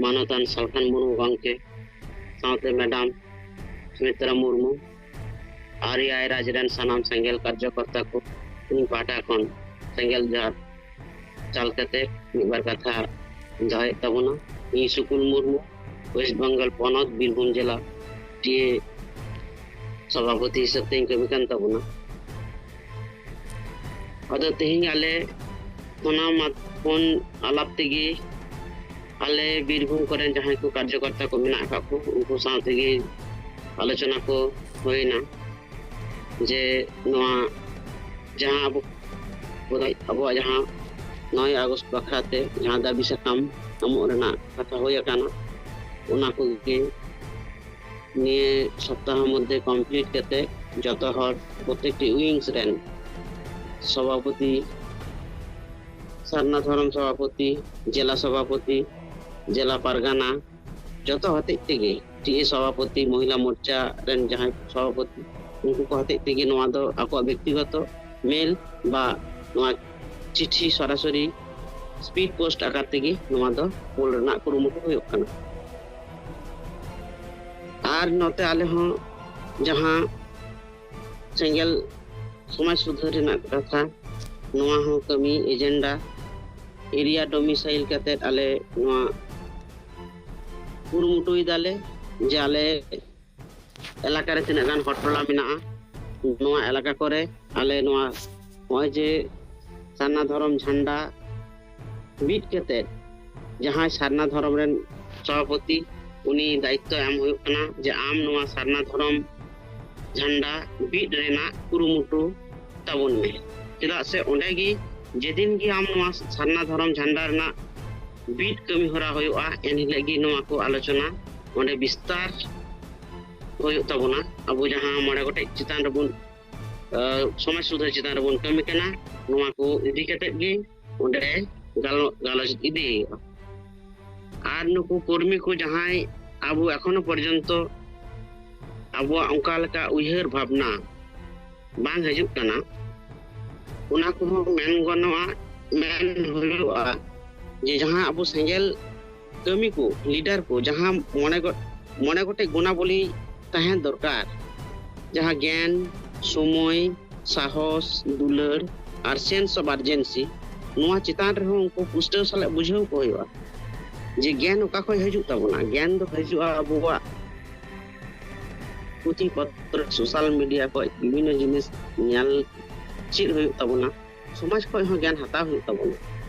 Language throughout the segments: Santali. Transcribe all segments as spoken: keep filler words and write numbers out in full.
ᱢᱟᱱᱚᱛᱟᱱ ᱥᱟᱞᱠᱷᱟᱱ ᱢᱩᱨᱢᱩ ᱜᱚᱢᱠᱮ ᱥᱟᱶᱛᱮ ᱢᱮᱰᱟᱢ ᱥᱩᱢᱤᱛᱨᱟ ᱢᱩᱨᱢᱩ, ᱟᱨ ᱮ ᱟᱭ ᱨᱟᱡᱽ ᱨᱮᱱ ᱥᱟᱱᱟᱢ ᱥᱮᱸᱜᱮᱞ ᱠᱟᱨᱡᱚᱠᱚᱨᱛᱟ ᱠᱚ ᱤᱧ ᱯᱟᱦᱴᱟ ᱠᱷᱚᱱ ᱥᱮᱸᱜᱮᱞ ᱡᱚᱦᱟᱨ ᱪᱟᱞ ᱠᱟᱛᱮ ᱢᱤᱫ ᱵᱟᱨ ᱠᱟᱛᱷᱟ ᱫᱚᱦᱚᱭᱮᱫ ᱛᱟᱵᱚᱱᱟ᱾ ᱤᱧ ᱥᱩᱠᱩᱞ ᱢᱩᱨᱢᱩ, ᱳᱭᱮᱥᱴ ᱵᱮᱝᱜᱚᱞ ᱯᱚᱱᱚᱛ, ᱵᱤᱨᱵᱷᱩᱢ ᱡᱮᱞᱟ, ᱴᱤ ᱮ ᱥᱚᱵᱷᱟᱯᱚᱛᱤ ᱦᱤᱥᱟᱹᱵ ᱛᱮᱧ ᱠᱟᱹᱢᱤ ᱠᱟᱱ ᱛᱟᱵᱚᱱᱟ᱾ ᱟᱫᱚ ᱛᱮᱦᱮᱧ ᱟᱞᱮ ᱚᱱᱟ ᱢᱟ-, ᱯᱷᱳᱱ ᱟᱞᱟᱯ ᱛᱮᱜᱮ ᱟᱞᱮ ᱵᱤᱨᱵᱷᱩᱢ ᱠᱚᱨᱮᱱ ᱡᱟᱦᱟᱸᱭ ᱠᱚ ᱠᱟᱨᱡᱚᱠᱚᱨᱛᱟ ᱠᱚ ᱢᱮᱱᱟᱜ ᱟᱠᱟᱫ ᱠᱚ, ᱩᱱᱠᱩ ᱥᱟᱶ ᱛᱮᱜᱮ ᱟᱞᱳᱪᱚᱱᱟ ᱠᱚ ᱦᱩᱭᱱᱟ ᱡᱮ ᱱᱚᱣᱟ ᱡᱟᱦᱟᱸ ᱟᱵᱚ, ᱟᱵᱚᱣᱟᱜ ᱡᱟᱦᱟᱸ ᱱᱚᱭ ᱟᱜᱚᱥᱴ ᱵᱟᱠᱷᱨᱟ ᱛᱮ ᱡᱟᱦᱟᱸ ᱫᱟᱹᱵᱤ ᱥᱟᱠᱟᱢ ᱮᱢᱚᱜ ᱨᱮᱱᱟᱜ ᱠᱟᱛᱷᱟ ᱦᱩᱭ ᱟᱠᱟᱱᱟ, ᱚᱱᱟ ᱠᱚᱜᱮ ᱱᱤᱭᱟᱹ ᱥᱚᱯᱛᱟᱦᱚ ᱢᱚᱫᱽᱫᱷᱮ ᱠᱚᱢᱯᱞᱤᱴ ᱠᱟᱛᱮ ᱡᱚᱛᱚ ᱦᱚᱲ ᱯᱨᱚᱛᱮᱠᱴᱤ ᱣᱤᱝᱥ ᱨᱮᱱ ᱥᱚᱵᱷᱟᱯᱚᱛᱤ, ᱥᱟᱨᱱᱟ ᱫᱷᱚᱨᱚᱢ ᱥᱚᱵᱷᱟᱯᱚᱛᱤ, ᱡᱮᱞᱟ ᱥᱚᱵᱷᱟᱯᱚᱛᱤ, ᱡᱮᱞᱟ ᱯᱟᱨᱜᱟᱱᱟ, ᱡᱚᱛᱚ ᱦᱚᱛᱮᱡ ᱛᱮᱜᱮ ᱴᱤ ᱮ ᱥᱚᱵᱷᱟᱯᱚᱛᱤ, ᱢᱚᱦᱤᱞᱟ ᱢᱳᱨᱪᱟ ᱨᱮᱱ ᱡᱟᱦᱟᱸᱭ ᱥᱚᱵᱷᱟᱯᱚᱛᱤ, ᱩᱱᱠᱩ ᱠᱚ ᱦᱚᱛᱮᱡ ᱛᱮᱜᱮ ᱱᱚᱣᱟ ᱫᱚ ᱟᱠᱚᱣᱟᱜ ᱵᱮᱠᱛᱤᱜᱚᱛᱚ ᱢᱮᱞ ᱵᱟ ᱱᱚᱣᱟ ᱪᱤᱴᱷᱤ ᱥᱚᱨᱟᱥᱚᱨᱤ ᱥᱯᱤᱰ ᱯᱳᱥᱴ ᱟᱠᱟᱨ ᱛᱮᱜᱮ ᱱᱚᱣᱟ ᱫᱚ ᱠᱩᱞ ᱨᱮᱱᱟᱜ ᱠᱩᱨᱩᱢᱩᱴᱩ ᱦᱩᱭᱩᱜ ᱠᱟᱱᱟ᱾ ᱟᱨ ᱱᱚᱛᱮ ᱟᱞᱮ ᱦᱚᱸ ᱡᱟᱦᱟᱸ ᱥᱮᱸᱜᱮᱞ ᱥᱚᱢᱟᱡᱽ ᱥᱩᱫᱷᱟᱹᱨ ᱨᱮᱱᱟᱜ ᱠᱟᱛᱷᱟ, ᱱᱚᱣᱟ ᱦᱚᱸ ᱠᱟᱹᱢᱤ ᱮᱡᱮᱱᱰᱟ ᱮᱨᱤᱭᱟ ᱰᱚᱢᱤᱥᱟᱭᱤᱞ ᱠᱟᱛᱮᱫ ᱟᱞᱮ ᱱᱚᱣᱟ ᱠᱩᱨᱩᱢᱩᱴᱩᱭ ᱫᱟᱞᱮ ᱡᱮ ᱟᱞᱮ ᱮᱞᱟᱠᱟ ᱨᱮ ᱛᱤᱱᱟᱹᱜ ᱜᱟᱱ ᱦᱚᱲ ᱴᱚᱞᱟ ᱢᱮᱱᱟᱜᱼᱟ, ᱱᱚᱣᱟ ᱮᱞᱟᱠᱟ ᱠᱚᱨᱮ ᱟᱞᱮ ᱱᱚᱣᱟ ᱱᱚᱜᱼᱚᱭ ᱡᱮ ᱥᱟᱨᱱᱟ ᱫᱷᱚᱨᱚᱢ ᱡᱷᱟᱱᱰᱟ ᱵᱤᱫ ᱠᱟᱛᱮᱫ ᱡᱟᱦᱟᱸᱭ ᱥᱟᱨᱱᱟ ᱫᱷᱚᱨᱚᱢ ᱨᱮᱱ ᱥᱚᱵᱷᱟᱯᱚᱛᱤ, ᱩᱱᱤ ᱫᱟᱭᱤᱛᱛᱚ ᱮᱢ ᱦᱩᱭᱩᱜ ᱠᱟᱱᱟ ᱡᱮ ᱟᱢ ᱱᱚᱣᱟ ᱥᱟᱨᱱᱟ ᱫᱷᱚᱨᱚᱢ ᱡᱷᱟᱱᱰᱟ ᱵᱤᱫ ᱨᱮᱱᱟᱜ ᱠᱩᱨᱩᱢᱩᱴᱩ ᱛᱟᱵᱚᱱ ᱢᱮ᱾ ᱪᱮᱫᱟᱜ ᱥᱮ ᱚᱸᱰᱮ ᱜᱮ ᱡᱮᱫᱤᱱ ᱜᱮ ᱟᱢ ᱱᱚᱣᱟ ᱥᱟᱨᱱᱟ ᱫᱷᱚᱨᱚᱢ ᱡᱷᱟᱱᱰᱟ ᱨᱮᱱᱟᱜ ᱵᱤᱫ ᱠᱟᱹᱢᱤ ᱦᱚᱨᱟ ᱦᱩᱭᱩᱜᱼᱟ, ᱮᱱ ᱦᱤᱞᱳᱜ ᱜᱮ ᱱᱚᱣᱟ ᱠᱚ ᱟᱞᱳᱪᱚᱱᱟ ᱚᱸᱰᱮ ᱵᱤᱥᱛᱟᱨ ᱦᱩᱭᱩᱜ ᱛᱟᱵᱚᱱᱟ᱾ ᱟᱵᱚ ᱡᱟᱦᱟᱸ ᱢᱚᱬᱮ ᱜᱚᱴᱮᱡ ᱪᱮᱛᱟᱱ ᱨᱮᱵᱚᱱ, ᱟᱸ, ᱥᱚᱢᱟᱡᱽ ᱥᱩᱫᱷᱟᱹᱨ ᱪᱮᱛᱟᱱ ᱨᱮᱵᱚᱱ ᱠᱟᱹᱢᱤ ᱠᱟᱱᱟ, ᱱᱚᱣᱟ ᱠᱚ ᱤᱫᱤ ᱠᱟᱛᱮᱫ ᱜᱮ ᱚᱸᱰᱮ ᱜᱟᱞᱚ-, ᱜᱟᱞᱚᱪ ᱤᱫᱤ ᱦᱩᱭᱩᱜᱼᱟ᱾ ᱟᱨ ᱱᱩᱠᱩ ᱠᱚᱨᱢᱤ ᱠᱚ ᱡᱟᱦᱟᱸᱭ ᱟᱵᱚ ᱮᱠᱷᱚᱱᱳ ᱯᱚᱨᱡᱚᱱᱛᱚ ᱟᱵᱚᱣᱟᱜ ᱚᱱᱠᱟ ᱞᱮᱠᱟ ᱩᱭᱦᱟᱹᱨ ᱵᱷᱟᱵᱽᱱᱟ ᱵᱟᱝ ᱦᱤᱡᱩᱜ ᱠᱟᱱᱟ, ᱚᱱᱟ ᱠᱚᱦᱚᱸ ᱢᱮᱱ ᱜᱟᱱᱚᱜᱼᱟ, ᱢᱮᱱ ᱦᱩᱭᱩᱜᱼᱟ ᱡᱮ ᱡᱟᱦᱟᱸ ᱟᱵᱚ ᱥᱮᱸᱜᱮᱞ ᱠᱟᱹᱢᱤ ᱠᱚ, ᱞᱤᱰᱟᱨ ᱠᱚ, ᱡᱟᱦᱟᱸ ᱢᱚᱬᱮ ᱜᱚ-, ᱢᱚᱬᱮ ᱜᱚᱴᱮᱡ ᱜᱩᱱᱟᱵᱚᱞᱤ ᱛᱟᱦᱮᱱ ᱫᱚᱨᱠᱟᱨ, ᱡᱟᱦᱟᱸ ᱜᱮᱭᱟᱱ, ᱥᱚᱢᱚᱭ, ᱥᱟᱦᱚᱥ, ᱫᱩᱞᱟᱹᱲ ᱟᱨ sense of urgency, ᱱᱚᱣᱟ ᱪᱮᱛᱟᱱ ᱨᱮᱦᱚᱸ ᱩᱱᱠᱩ ᱯᱩᱥᱴᱟᱹᱣ ᱥᱟᱞᱟᱜ ᱵᱩᱡᱷᱟᱹᱣ ᱠᱚ ᱦᱩᱭᱩᱜᱼᱟ ᱡᱮ ᱜᱮᱭᱟᱱ ᱚᱠᱟ ᱠᱷᱚᱱ ᱦᱤᱡᱩᱜ ᱛᱟᱵᱚᱱᱟ᱾ ᱜᱮᱭᱟᱱ ᱫᱚ ᱦᱤᱡᱩᱜᱼᱟ ᱟᱵᱚᱣᱟᱜ ᱯᱩᱛᱷᱤ ᱯᱚᱛᱨᱚ, social media ᱠᱷᱚᱱ ᱵᱤᱵᱷᱤᱱᱱᱚ ᱡᱤᱱᱤᱥ ᱧᱮᱞ ᱪᱮᱫ ᱦᱩᱭᱩᱜ ᱛᱟᱵᱚᱱᱟ, ᱥᱚᱢᱟᱡᱽ ᱠᱷᱚᱱ ᱦᱚᱸ ᱜᱮᱭᱟᱱ ᱦᱟᱛᱟᱣ ᱦᱩᱭᱩᱜ ᱛᱟᱵᱚᱱᱟ᱾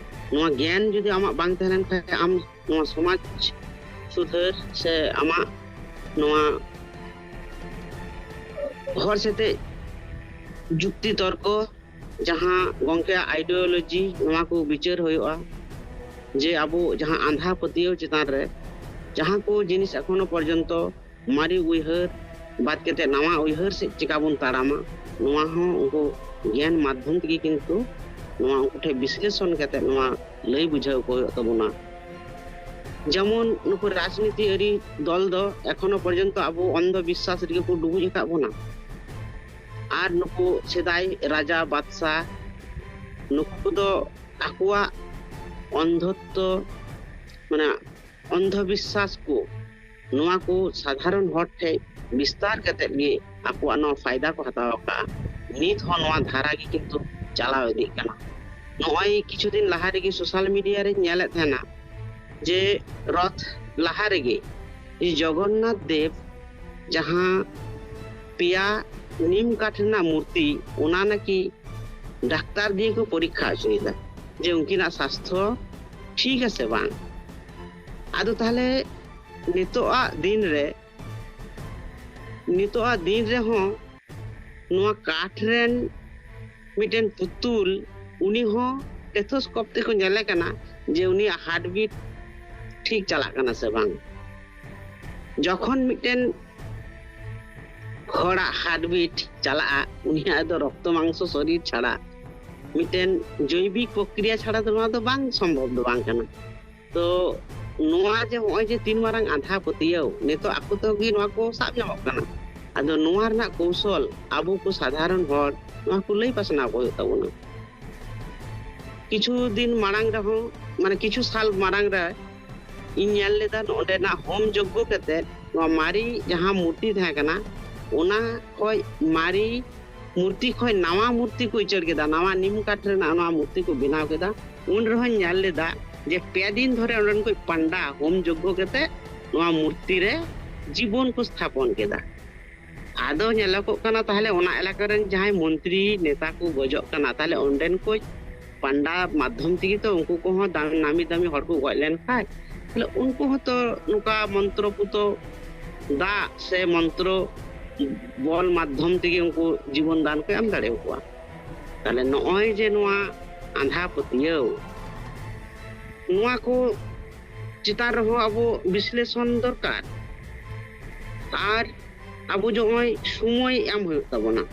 ᱱᱚᱣᱟ ᱜᱮᱭᱟᱱ ᱡᱩᱫᱤ ᱟᱢᱟᱜ ᱵᱟᱝ ᱛᱟᱦᱮᱸ ᱞᱮᱱ ᱠᱷᱟᱱ, ᱟᱢ ᱱᱚᱣᱟ ᱥᱚᱢᱟᱡᱽ ᱥᱩᱫᱷᱟᱹᱨ ᱥᱮ ᱟᱢᱟᱜ ᱱᱚᱣᱟ ᱦᱚᱲ ᱥᱟᱛᱮ ᱡᱩᱠᱛᱤ ᱛᱚᱨᱠᱚ, ᱡᱟᱦᱟᱸ ᱜᱚᱢᱠᱮᱭᱟᱜ ideology, ᱱᱚᱣᱟ ᱠᱚ ᱵᱤᱪᱟᱹᱨ ᱦᱩᱭᱩᱜᱼᱟ᱾ ᱡᱮ ᱟᱵᱚ ᱡᱟᱦᱟᱸ ᱟᱸᱫᱷᱟ ᱯᱟᱹᱛᱭᱟᱹᱣ ᱪᱮᱛᱟᱱ ᱨᱮ ᱡᱟᱦᱟᱸ ᱠᱚ ᱡᱤᱱᱤᱥ ᱮᱠᱷᱚᱱᱳ ᱯᱚᱨᱡᱚᱱᱛᱚ ᱢᱟᱨᱮ ᱩᱭᱦᱟᱹᱨ ᱵᱟᱫ ᱠᱟᱛᱮ ᱱᱟᱣᱟ ᱩᱭᱦᱟᱹᱨ ᱥᱮᱫ ᱪᱮᱠᱟ ᱵᱚᱱ ᱛᱟᱲᱟᱢᱟ, ᱱᱚᱣᱟ ᱦᱚᱸ ᱩᱱᱠᱩ ᱜᱮᱭᱟᱱ ᱢᱟᱫᱽᱫᱷᱚᱢ ᱛᱮᱜᱮ ᱠᱤᱱᱛᱩ ᱱᱚᱣᱟ ᱩᱱᱠᱩ ᱴᱷᱮᱱ ᱵᱤᱥᱞᱮᱥᱚᱱ ᱠᱟᱛᱮ ᱱᱚᱣᱟ ᱞᱟᱹᱭ ᱵᱩᱡᱷᱟᱹᱣ ᱠᱚ ᱦᱩᱭᱩᱜ ᱛᱟᱵᱚᱱᱟ᱾ ᱡᱮᱢᱚᱱ ᱱᱩᱠᱩ ᱨᱟᱡᱽᱱᱤᱛᱤ ᱟᱹᱨᱤ ᱫᱚᱞ ᱫᱚ ᱮᱠᱷᱚᱱᱳ ᱯᱚᱨᱡᱚᱱᱛᱚ ᱟᱵᱚ ᱚᱱᱫᱷᱚ ᱵᱤᱥᱥᱟᱥ ᱨᱮᱜᱮ ᱠᱚ ᱰᱩᱵᱩᱡ ᱟᱠᱟᱫ ᱵᱚᱱᱟ᱾ ᱟᱨ ᱱᱩᱠᱩ ᱥᱮᱫᱟᱭ ᱨᱟᱡᱟ ᱵᱟᱫᱥᱟ, ᱱᱩᱠᱩ ᱫᱚ ᱟᱠᱚᱣᱟᱜ ᱚᱱᱫᱷᱚᱛᱛᱚ, ᱢᱟᱱᱮ ᱚᱱᱫᱷᱚ ᱵᱤᱥᱥᱟᱥ ᱠᱚ, ᱱᱚᱣᱟ ᱠᱚ ᱥᱟᱫᱷᱟᱨᱚᱱ ᱦᱚᱲ ᱴᱷᱮᱱ ᱵᱤᱥᱛᱟᱨ ᱠᱟᱛᱮᱫ ᱜᱮ ᱟᱠᱚᱣᱟᱜ ᱱᱚᱣᱟ ᱯᱷᱟᱭᱫᱟ ᱠᱚ ᱦᱟᱛᱟᱣ ᱟᱠᱟᱫᱼᱟ᱾ ᱱᱤᱛ ᱦᱚᱸ ᱱᱚᱣᱟ ᱫᱷᱟᱨᱟ ᱜᱮ ᱠᱤᱱᱛᱩ ᱪᱟᱞᱟᱣ ᱤᱫᱤᱜ ᱠᱟᱱᱟ᱾ ᱱᱚᱜᱼᱚᱭ ᱠᱤᱪᱷᱩ ᱫᱤᱱ ᱞᱟᱦᱟ ᱨᱮᱜᱮ social media ᱨᱮᱧ ᱧᱮᱞᱮᱫ ᱛᱟᱦᱮᱱᱟ ᱡᱮ ᱨᱚᱛᱷ ᱞᱟᱦᱟ ᱨᱮᱜᱮ ᱡᱮ ᱡᱚᱜᱚᱱᱱᱟᱛᱷ ᱫᱮᱵ ᱡᱟᱦᱟᱸ ᱯᱮᱭᱟ ᱱᱤᱢ ᱠᱟᱴ ᱨᱮᱱᱟᱜ ᱢᱩᱨᱛᱤ, ᱚᱱᱟ ᱱᱟᱠᱤ ᱰᱟᱠᱛᱟᱨ ᱫᱤᱭᱮ ᱠᱚ ᱯᱚᱨᱤᱠᱠᱷᱟ ᱦᱚᱪᱚᱭᱮᱫᱟ ᱡᱮ ᱩᱱᱠᱤᱱᱟᱜ ᱥᱟᱥᱛᱷᱚ ᱴᱷᱤᱠ ᱟᱥᱮ ᱵᱟᱝ᱾ ᱟᱫᱚ ᱛᱟᱦᱞᱮ ᱱᱤᱛᱚᱜᱟᱜ ᱫᱤᱱ ᱨᱮ, ᱱᱤᱛᱚᱜᱟᱜ ᱫᱤᱱ ᱨᱮᱦᱚᱸ ᱱᱚᱣᱟ ᱠᱟᱴ ᱨᱮᱱ ᱢᱤᱫᱴᱮᱱ ᱯᱩᱛᱩᱞ, ᱩᱱᱤ ᱦᱚᱸ stethoscope ᱛᱮᱠᱚ ᱧᱮᱞᱮ ᱠᱟᱱᱟ ᱡᱮ ᱩᱱᱤᱭᱟᱜ heartbeat ᱴᱷᱤᱠ ᱪᱟᱞᱟᱜ ᱠᱟᱱᱟ ᱥᱮ ᱵᱟᱝ᱾ ᱡᱚᱠᱷᱚᱱ ᱢᱤᱫᱴᱮᱱ ᱦᱚᱲᱟᱜ heartbeat ᱪᱟᱞᱟᱜᱼᱟ, ᱩᱱᱤᱭᱟᱜ ᱫᱚ ᱨᱚᱠᱛᱚ ᱢᱟᱝᱥᱚ ᱥᱚᱨᱤᱨ ᱪᱷᱟᱲᱟ ᱢᱤᱫᱴᱮᱱ ᱡᱳᱭᱵᱤᱠ ᱯᱨᱚᱠᱨᱤᱭᱟ ᱪᱷᱟᱲᱟ ᱫᱚ ᱱᱚᱣᱟ ᱫᱚ ᱵᱟᱝ ᱥᱚᱢᱵᱷᱚᱵ ᱫᱚ ᱵᱟᱝ ᱠᱟᱱᱟ᱾ ᱛᱚ ᱱᱚᱣᱟ ᱡᱮ ᱱᱚᱜᱼᱚᱭ ᱡᱮ ᱛᱤᱱ ᱢᱟᱨᱟᱝ ᱟᱸᱫᱷᱟ ᱯᱟᱹᱛᱭᱟᱹᱣ, ᱱᱤᱛᱚᱜ ᱟᱠᱚ ᱛᱮᱜᱮ ᱱᱚᱣᱟ ᱠᱚ ᱥᱟᱵ ᱧᱟᱢᱚᱜ ᱠᱟᱱᱟ᱾ ᱟᱫᱚ ᱱᱚᱣᱟ ᱨᱮᱱᱟᱜ ᱠᱚᱣᱥᱚᱞ ᱟᱵᱚ ᱠᱚ ᱥᱟᱫᱷᱟᱨᱚᱱ ᱦᱚᱲ ᱱᱚᱣᱟ ᱠᱚ ᱞᱟᱹᱭ ᱯᱟᱥᱱᱟᱣ ᱠᱚ ᱦᱩᱭᱩᱜ ᱛᱟᱵᱚᱱᱟ᱾ ᱠᱤᱪᱷᱩ ᱫᱤᱱ ᱢᱟᱲᱟᱝ ᱨᱮᱦᱚᱸ, ᱢᱟᱱᱮ ᱠᱤᱪᱷᱩ ᱥᱟᱞ ᱢᱟᱲᱟᱝ ᱨᱮ ᱤᱧ ᱧᱮᱞ ᱞᱮᱫᱟ, ᱱᱚᱸᱰᱮᱱᱟᱜ ᱦᱳᱢ ᱡᱚᱜᱽᱜᱚ ᱠᱟᱛᱮ ᱱᱚᱣᱟ ᱢᱟᱨᱮ ᱡᱟᱦᱟᱸ ᱢᱩᱨᱛᱤ ᱛᱟᱦᱮᱸ ᱠᱟᱱᱟ, ᱚᱱᱟ ᱠᱷᱚᱡ ᱢᱟᱨᱮ ᱢᱩᱨᱛᱤ ᱠᱷᱚᱡ ᱱᱟᱣᱟ ᱢᱩᱨᱛᱤ ᱠᱚ ᱩᱪᱟᱹᱲ ᱠᱮᱫᱟ, ᱱᱟᱣᱟ ᱱᱤᱢ ᱠᱟᱴ ᱨᱮᱱᱟᱜ ᱱᱚᱣᱟ ᱢᱩᱨᱛᱤ ᱠᱚ ᱵᱮᱱᱟᱣ ᱠᱮᱫᱟ᱾ ᱩᱱ ᱨᱮᱦᱚᱸᱧ ᱧᱮᱞ ᱞᱮᱫᱟ ᱡᱮ ᱯᱮ ᱫᱤᱱ ᱫᱷᱚᱨᱮ ᱚᱸᱰᱮᱱ ᱠᱚ ᱯᱟᱱᱰᱟ ᱦᱳᱢ ᱡᱚᱜᱽᱜᱚ ᱠᱟᱛᱮ ᱱᱚᱣᱟ ᱢᱩᱨᱛᱤ ᱨᱮ ᱡᱤᱵᱚᱱ ᱠᱚ ᱥᱛᱷᱟᱯᱚᱱ ᱠᱮᱫᱟ᱾ ᱟᱫᱚ ᱧᱮᱞᱚᱜᱚᱜ ᱠᱟᱱᱟ, ᱛᱟᱦᱞᱮ ᱚᱱᱟ ᱮᱞᱟᱠᱟ ᱨᱮᱱ ᱡᱟᱦᱟᱸᱭ ᱢᱚᱱᱛᱨᱤ ᱱᱮᱛᱟ ᱠᱚ ᱜᱚᱡᱚᱜ ᱠᱟᱱᱟ, ᱛᱟᱦᱞᱮ ᱚᱸᱰᱮᱱ ᱠᱚ ᱯᱟᱱᱰᱟ ᱢᱟᱫᱽᱫᱷᱚᱢ ᱛᱮᱜᱮ ᱛᱚ ᱩᱱᱠᱩ ᱠᱚᱦᱚᱸ ᱫᱟᱢ-, ᱱᱟᱢᱤ ᱫᱟᱢᱤ ᱦᱚᱲ ᱠᱚ ᱜᱚᱡ ᱞᱮᱱ ᱠᱷᱟᱡ, ᱛᱟᱦᱞᱮ ᱩᱱᱠᱩ ᱦᱚᱸᱛᱚ ᱱᱚᱝᱠᱟ ᱢᱚᱱᱛᱨᱚ ᱯᱩᱛᱚ ᱫᱟᱜ ᱥᱮ ᱢᱚᱱᱛᱨᱚ ᱵᱚᱞ ᱢᱟᱫᱽᱫᱷᱚᱢ ᱛᱮᱜᱮ ᱩᱱᱠᱩ ᱡᱤᱵᱚᱱ ᱫᱟᱱ ᱠᱚ ᱮᱢ ᱫᱟᱲᱮᱭᱟᱠᱚᱣᱟ᱾ ᱛᱟᱦᱞᱮ ᱱᱚᱜᱼᱚᱭ ᱡᱮ ᱱᱚᱣᱟ ᱟᱸᱫᱷᱟ ᱯᱟᱹᱛᱭᱟᱹᱣ, ᱱᱚᱣᱟ ᱠᱚ ᱪᱮᱛᱟᱱ ᱨᱮᱦᱚᱸ ᱟᱵᱚ ᱵᱤᱥᱞᱮᱥᱚᱱ ᱫᱚᱨᱠᱟᱨ᱾ ᱟᱨ ᱟᱵᱚ ᱱᱚᱜᱼᱚᱭ ᱥᱚᱢᱚᱭ ᱮᱢ ᱦᱩᱭᱩᱜ ᱛᱟᱵᱚᱱᱟ᱾